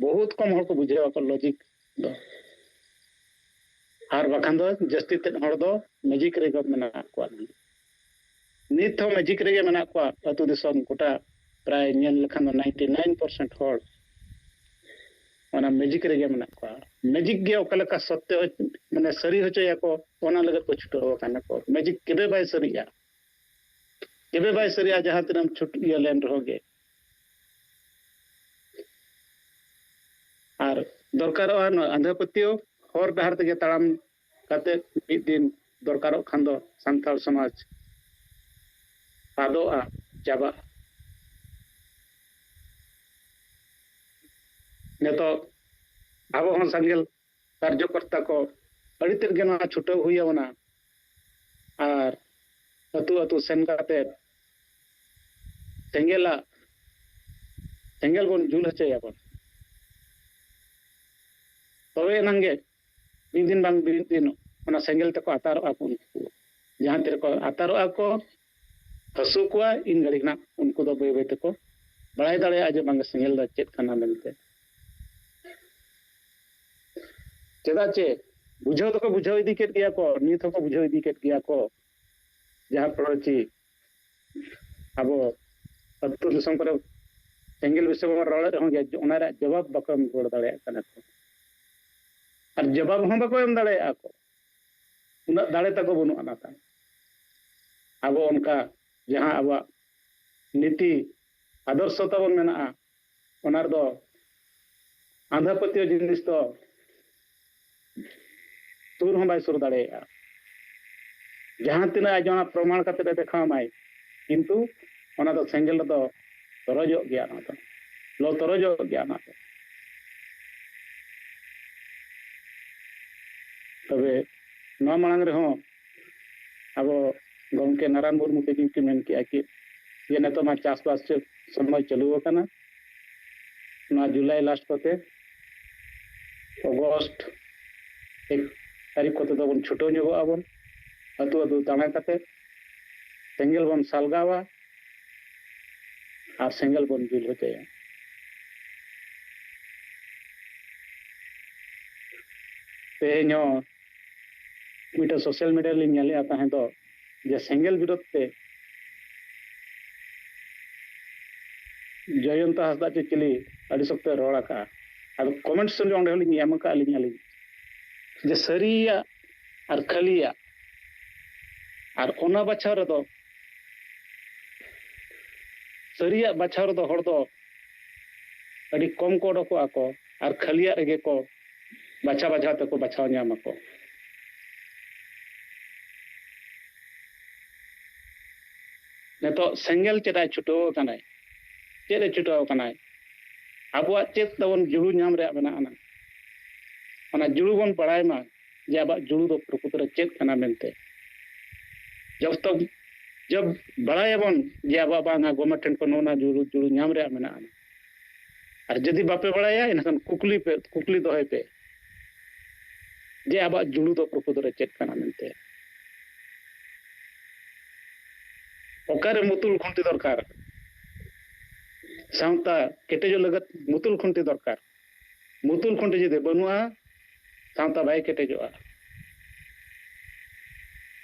ᱵᱚᱦᱩᱛ ᱠᱚᱢ ᱦᱚᱲ ᱠᱚ ᱵᱩᱡᱷᱟᱹᱣ ᱟᱠᱚ ᱞᱚᱡᱤᱠ ᱫᱚ᱾ ᱟᱨ ᱵᱟᱠᱷᱟᱱ ᱫᱚ ᱡᱟᱹᱥᱛᱤ ᱛᱮᱫ ᱦᱚᱲ ᱫᱚ ᱢᱮᱡᱤᱠ ᱨᱮᱜᱮ ᱢᱮᱱᱟᱜ ᱠᱚᱣᱟ᱾ ᱱᱤᱛ ᱦᱚᱸ ᱢᱮᱡᱤᱠ ᱨᱮᱜᱮ ᱢᱮᱱᱟᱜ ᱠᱚᱣᱟ᱾ ᱟᱹᱛᱩ ᱫᱤᱥᱚᱢ ᱜᱚᱴᱟ ᱯᱨᱟᱭ ᱧᱮᱞ ᱞᱮᱠᱷᱟᱱ ᱫᱚ ninety nine percent ᱦᱚᱲ ᱚᱱᱟ ᱢᱮᱡᱤᱠ ᱨᱮᱜᱮ ᱢᱮᱱᱟᱜ ᱠᱚᱣᱟ᱾ ᱢᱮᱡᱤᱠ ᱜᱮ ᱚᱠᱟ ᱞᱮᱠᱟ ᱥᱚᱛᱭᱚ, ᱢᱟᱱᱮ ᱥᱟᱹᱨᱤ ᱦᱚᱪᱚᱭᱟᱠᱚ, ᱚᱱᱟ ᱞᱟᱹᱜᱤᱫ ᱠᱚ ᱪᱷᱩᱴᱟᱹᱣ ᱟᱠᱟᱱᱟ ᱠᱚ᱾ ᱢᱮᱡᱤᱠ ᱠᱮᱵᱮ ᱵᱟᱭ ᱥᱟᱹᱨᱤᱜᱼᱟ, ᱠᱮᱵᱮ ᱵᱟᱭ ᱥᱟᱹᱨᱤᱜᱼᱟ, ᱡᱟᱦᱟᱸ ᱛᱤᱱᱟᱹᱜ ᱮᱢ ᱪᱷᱩᱴ ᱤᱭᱟᱹ ᱞᱮᱱ ᱨᱮᱦᱚᱸ ᱜᱮ᱾ ᱟᱨ ᱫᱚᱨᱠᱟᱨᱚᱜᱼᱟ ᱱᱚᱣᱟ ᱟᱸᱫᱷᱟ ᱯᱟᱹᱛᱭᱟᱹᱣ ᱦᱚᱨ ᱰᱟᱦᱟᱨ ᱛᱮᱜᱮ ᱛᱟᱲᱟᱢ ᱠᱟᱛᱮ ᱢᱤᱫ ᱫᱤᱱ ᱫᱚᱨᱠᱟᱨᱚᱜ ᱠᱷᱟᱱ ᱫᱚ ᱥᱟᱱᱛᱟᱲ ᱥᱚᱢᱟᱡᱽ ᱟᱫᱚᱜᱼᱟ, ᱪᱟᱵᱟᱜᱼᱟ᱾ ᱱᱤᱛᱚᱜ ᱟᱵᱚ ᱦᱚᱸ ᱥᱮᱸᱜᱮᱞ ᱠᱟᱨᱡᱚᱠᱚᱨᱛᱟ ᱠᱚ ᱟᱹᱰᱤ ᱛᱮᱫ ᱜᱮ ᱱᱚᱣᱟ ᱪᱷᱩᱴᱟᱹᱣ ᱦᱩᱭ ᱟᱵᱚᱱᱟ᱾ ᱟᱨ ᱟᱹᱛᱩ ᱟᱹᱛᱩ ᱥᱮᱱ ᱠᱟᱛᱮ ᱥᱮᱸᱜᱮᱞᱟᱜ, ᱥᱮᱸᱜᱮᱞ ᱵᱚᱱ ᱡᱩᱞ ᱦᱚᱪᱚᱭᱟᱵᱚᱱ᱾ ᱛᱚᱵᱮ ᱮᱱᱟᱝ ᱜᱮ ᱢᱤᱫ ᱫᱤᱱ ᱵᱟᱝ ᱢᱤᱫ ᱫᱤᱱ ᱚᱱᱟ ᱥᱮᱸᱜᱮᱞ ᱛᱮᱠᱚ ᱟᱛᱟᱨᱚᱜᱼᱟ ᱠᱚ ᱩᱱᱠᱩ᱾ ᱡᱟᱦᱟᱸ ᱛᱤᱨᱮᱠᱚ ᱟᱛᱟᱨᱚᱜᱼᱟ ᱠᱚ, ᱦᱟᱹᱥᱩ ᱠᱚᱣᱟ, ᱤᱱ ᱜᱷᱟᱹᱲᱤᱡ ᱱᱟᱜ ᱩᱱᱠᱩ ᱫᱚ ᱵᱟᱹᱭ ᱵᱟᱹᱭ ᱛᱮᱠᱚ ᱵᱟᱲᱟᱭ ᱫᱟᱲᱮᱭᱟᱜᱼᱟ ᱡᱮ ᱵᱟᱝ ᱥᱮᱸᱜᱮᱞ ᱫᱚ ᱪᱮᱫ ᱠᱟᱱᱟ ᱢᱮᱱᱛᱮ᱾ ᱪᱮᱫᱟᱜ ᱪᱮ ᱵᱩᱡᱷᱟᱹᱣ ᱫᱚᱠᱚ ᱵᱩᱡᱷᱟᱹᱣ ᱤᱫᱤ ᱠᱮᱫ ᱜᱮᱭᱟ ᱠᱚ, ᱱᱤᱛ ᱦᱚᱸᱠᱚ ᱵᱩᱡᱷᱟᱹᱣ ᱤᱫᱤ ᱠᱮᱫ ᱜᱮᱭᱟ ᱠᱚ᱾ ᱡᱟᱦᱟᱸ ᱯᱟᱹᱨᱪᱤ ᱟᱵᱚ ᱟᱹᱛᱩ ᱫᱤᱥᱚᱢ ᱠᱚᱨᱮ ᱥᱮᱸᱜᱮᱞ ᱵᱤᱥᱚᱭ ᱵᱚᱱ ᱨᱚᱲᱮᱫ ᱨᱮᱦᱚᱸ ᱡᱮ ᱚᱱᱟ ᱨᱮᱭᱟᱜ ᱡᱚᱵᱟᱵ ᱵᱟᱠᱚ ᱮᱢ ᱨᱩᱣᱟᱹᱲ ᱫᱟᱲᱮᱭᱟᱜ ᱠᱟᱱᱟ ᱠᱚ᱾ ᱟᱨ ᱡᱚᱵᱟᱵ ᱦᱚᱸ ᱵᱟᱠᱚ ᱮᱢ ᱫᱟᱲᱮᱭᱟᱜᱼᱟ ᱠᱚ᱾ ᱩᱱᱟᱹᱜ ᱫᱟᱲᱮ ᱛᱟᱠᱚ ᱵᱟᱹᱱᱩᱜ ᱟᱱᱟ ᱛᱟᱭ᱾ ᱟᱵᱚ ᱚᱱᱠᱟ ᱡᱟᱦᱟᱸ ᱟᱵᱚᱣᱟᱜ ᱱᱤᱛᱤ ᱟᱫᱚᱨᱥᱚ ᱛᱟᱵᱚᱱ ᱢᱮᱱᱟᱜᱼᱟ, ᱚᱱᱟ ᱨᱮᱫᱚ ᱟᱸᱫᱷᱟ ᱯᱟᱹᱛᱭᱟᱹᱣ ᱡᱤᱱᱤᱥ ᱫᱚ ᱥᱩᱨ ᱦᱚᱸ ᱵᱟᱭ ᱥᱩᱨ ᱫᱟᱲᱮᱭᱟᱜᱼᱟ᱾ ᱡᱟᱦᱟᱸ ᱛᱤᱱᱟᱹᱜ ᱟᱡ ᱚᱱᱟ ᱯᱨᱚᱢᱟᱬ ᱠᱟᱛᱮ ᱮ ᱫᱮᱠᱷᱟᱣ ᱟᱢᱟᱭ, ᱠᱤᱱᱛᱩ ᱚᱱᱟ ᱫᱚ ᱥᱮᱸᱜᱮᱞ ᱨᱮᱫᱚ ᱛᱚᱨᱚᱡᱚᱜ ᱜᱮᱭᱟ, ᱚᱱᱟ ᱫᱚ ᱞᱚ ᱛᱚᱨᱚᱡᱚᱜ ᱜᱮᱭᱟ ᱚᱱᱟ ᱫᱚ᱾ ᱛᱚᱵᱮ ᱱᱚᱣᱟ ᱢᱟᱲᱟᱝ ᱨᱮᱦᱚᱸ ᱟᱵᱚ ᱜᱚᱢᱠᱮ ᱱᱟᱨᱟᱭᱚᱱ ᱢᱩᱨᱢᱩ ᱛᱟᱹᱠᱤᱱ ᱠᱤᱱ ᱢᱮᱱ ᱠᱮᱜᱼᱟ ᱠᱤ ᱡᱮ ᱱᱤᱛᱚᱜ ᱢᱟ ᱪᱟᱥᱵᱟᱥ ᱪᱮᱫ ᱥᱚᱢᱚᱭ ᱪᱟᱹᱞᱩ ᱟᱠᱟᱱᱟ, ᱱᱚᱣᱟ ᱡᱩᱞᱟᱭ ᱞᱟᱥᱴ ᱠᱚᱛᱮ ᱚᱜᱚᱥᱴ ᱮᱠ ᱛᱟᱹᱨᱤᱠᱷ ᱠᱚᱛᱮ ᱫᱚᱵᱚᱱ ᱪᱷᱩᱴᱟᱹᱣ ᱧᱚᱜᱚᱜ ᱟᱵᱚᱱ᱾ ᱟᱹᱛᱩ ᱟᱹᱛᱩ ᱫᱟᱬᱟ ᱠᱟᱛᱮ ᱥᱮᱸᱜᱮᱞ ᱵᱚᱱ ᱥᱟᱞᱜᱟᱣᱟ ᱟᱨ ᱥᱮᱸᱜᱮᱞ ᱵᱚᱱ ᱡᱩᱞ ᱦᱚᱪᱚᱭᱟ᱾ ᱛᱮᱦᱮᱧ ᱦᱚᱸ ᱢᱤᱫᱴᱮᱱ ᱥᱳᱥᱟᱞ ᱢᱤᱰᱤᱭᱟ ᱨᱮᱞᱤᱧ ᱧᱮᱞᱮᱫᱼᱟ ᱛᱟᱦᱮᱸ ᱫᱚ, ᱡᱮ ᱥᱮᱸᱜᱮᱞ ᱵᱤᱨᱳᱫᱷ ᱛᱮ ᱡᱚᱭᱚᱱᱛᱚ ᱦᱟᱸᱥᱫᱟ ᱪᱮ ᱪᱤᱞᱤ ᱟᱹᱰᱤ ᱥᱚᱠᱛᱚᱭ ᱨᱚᱲ ᱟᱠᱟᱫᱼᱟ᱾ ᱟᱫᱚ ᱠᱚᱢᱮᱱᱴ ᱥᱮᱠᱥᱚᱱ ᱨᱮ ᱚᱸᱰᱮ ᱦᱚᱸᱞᱤᱧ ᱮᱢ ᱟᱠᱟᱫᱼᱟ ᱞᱤᱧ ᱟᱹᱞᱤᱧ, ᱡᱮ ᱥᱟᱹᱨᱤᱭᱟᱜ ᱟᱨ ᱠᱷᱟᱹᱞᱤᱭᱟᱜ, ᱟᱨ ᱚᱱᱟ ᱵᱟᱪᱷᱟᱣ ᱨᱮᱫᱚ, ᱥᱟᱹᱨᱤᱭᱟᱜ ᱵᱟᱪᱷᱟᱣ ᱨᱮᱫᱚ ᱦᱚᱲ ᱫᱚ ᱟᱹᱰᱤ ᱠᱚᱢ ᱠᱚ ᱚᱰᱚᱠᱚᱜᱼᱟ ᱠᱚ, ᱟᱨ ᱠᱷᱟᱹᱞᱤᱭᱟᱜ ᱨᱮᱜᱮ ᱠᱚ ᱵᱟᱪᱷᱟ ᱵᱟᱪᱷᱟᱣ ᱛᱮᱠᱚ ᱵᱟᱪᱷᱟᱣ ᱧᱟᱢ ᱟᱠᱚ᱾ ᱱᱤᱛᱚᱜ ᱥᱮᱸᱜᱮᱞ ᱪᱮᱫᱟᱜ ᱪᱷᱩᱴᱟᱹᱣ ᱟᱠᱟᱱᱟᱭ? ᱪᱮᱫ ᱮ ᱪᱷᱩᱴᱟᱹᱣ ᱟᱠᱟᱱᱟᱭ? ᱟᱵᱚᱣᱟᱜ ᱪᱮᱫ ᱛᱟᱵᱚᱱ ᱡᱩᱲᱩ ᱧᱟᱢ ᱨᱮᱭᱟᱜ ᱢᱮᱱᱟᱜ ᱟᱱᱟ? ᱚᱱᱟ ᱡᱩᱲᱩ ᱵᱚᱱ ᱵᱟᱲᱟᱭ ᱢᱟ ᱡᱮ ᱟᱵᱚᱣᱟᱜ ᱡᱩᱲᱩ ᱫᱚ ᱯᱨᱚᱠᱨᱤᱛᱚ ᱨᱮ ᱪᱮᱫ ᱠᱟᱱᱟ ᱢᱮᱱᱛᱮ᱾ ᱡᱚᱵ ᱛᱚᱠ ᱡᱚᱵ ᱵᱟᱲᱟᱭᱟᱵᱚᱱ ᱡᱮ ᱟᱵᱚᱣᱟᱜ ᱵᱟᱝᱟ ᱜᱚᱢᱮᱱᱴ ᱴᱷᱮᱱ ᱠᱷᱚᱱ ᱱᱚᱜᱼᱚ ᱱᱟ ᱡᱩᱲᱩ, ᱡᱩᱲᱩ ᱧᱟᱢ ᱨᱮᱭᱟᱜ ᱢᱮᱱᱟᱜᱼᱟ, ᱟᱨ ᱡᱩᱫᱤ ᱵᱟᱯᱮ ᱵᱟᱲᱟᱭᱟ ᱮᱱᱠᱷᱟᱱ ᱠᱩᱠᱞᱤ ᱯᱮ, ᱠᱩᱠᱞᱤ ᱫᱚᱦᱚᱭ ᱯᱮ ᱡᱮ ᱟᱵᱚᱣᱟᱜ ᱡᱩᱲᱩ ᱫᱚ ᱯᱨᱚᱠᱨᱤᱛᱚ ᱨᱮ ᱪᱮᱫ ᱠᱟᱱᱟ ᱢᱮᱱᱛᱮ᱾ ᱚᱠᱟᱨᱮ ᱢᱩᱛᱩᱞ ᱠᱷᱩᱱᱴᱤ ᱫᱚᱨᱠᱟᱨ? ᱥᱟᱶᱛᱟ ᱠᱮᱴᱮᱡᱚᱜ ᱞᱟᱹᱜᱤᱫ ᱢᱩᱛᱩᱞ ᱠᱷᱩᱱᱴᱤ ᱫᱚᱨᱠᱟᱨ᱾ ᱢᱩᱛᱩᱞ ᱠᱷᱩᱱᱴᱤ ᱡᱩᱫᱤ ᱵᱟᱹᱱᱩᱜᱼᱟ, ᱥᱟᱶᱛᱟ ᱵᱟᱭ ᱠᱮᱴᱮᱡᱚᱜᱼᱟ᱾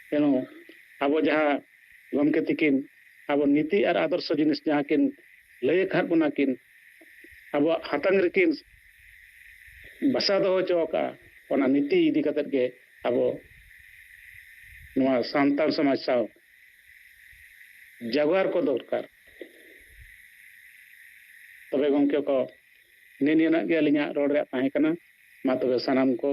ᱛᱮᱱᱩ ᱟᱵᱚ ᱡᱟᱦᱟᱸ ᱜᱚᱢᱠᱮ ᱛᱤᱠᱤᱱ ᱟᱵᱚ ᱱᱤᱛᱤ ᱟᱨ ᱟᱫᱚᱨᱥᱚ ᱡᱤᱱᱤᱥ ᱡᱟᱦᱟᱸ ᱠᱤᱱ ᱞᱟᱹᱭ ᱟᱠᱟᱫ ᱵᱚᱱᱟ ᱠᱤᱱ, ᱟᱵᱚᱣᱟᱜ ᱦᱟᱛᱟᱝ ᱨᱮᱠᱤᱱ ᱵᱟᱥᱟ ᱫᱚᱦᱚ ᱦᱚᱪᱚ ᱟᱠᱟᱫᱼᱟ, ᱚᱱᱟ ᱱᱤᱛᱤ ᱤᱫᱤ ᱠᱟᱛᱮᱫ ᱜᱮ ᱟᱵᱚ ᱱᱚᱣᱟ ᱥᱟᱱᱛᱟᱲ ᱥᱚᱢᱟᱡᱽ ᱥᱟᱶ ᱡᱟᱜᱣᱟᱨ ᱠᱚ ᱫᱚᱨᱠᱟᱨ᱾ ᱛᱚᱵᱮ ᱜᱚᱢᱠᱮ ᱠᱚ, ᱱᱤᱱᱤᱭᱟᱹᱱᱟᱜ ᱜᱮ ᱟᱹᱞᱤᱧᱟᱜ ᱨᱚᱲ ᱨᱮᱭᱟᱜ ᱛᱟᱦᱮᱸ ᱠᱟᱱᱟ᱾ ᱢᱟ ᱛᱚᱵᱮ ᱥᱟᱱᱟᱢ ᱠᱚ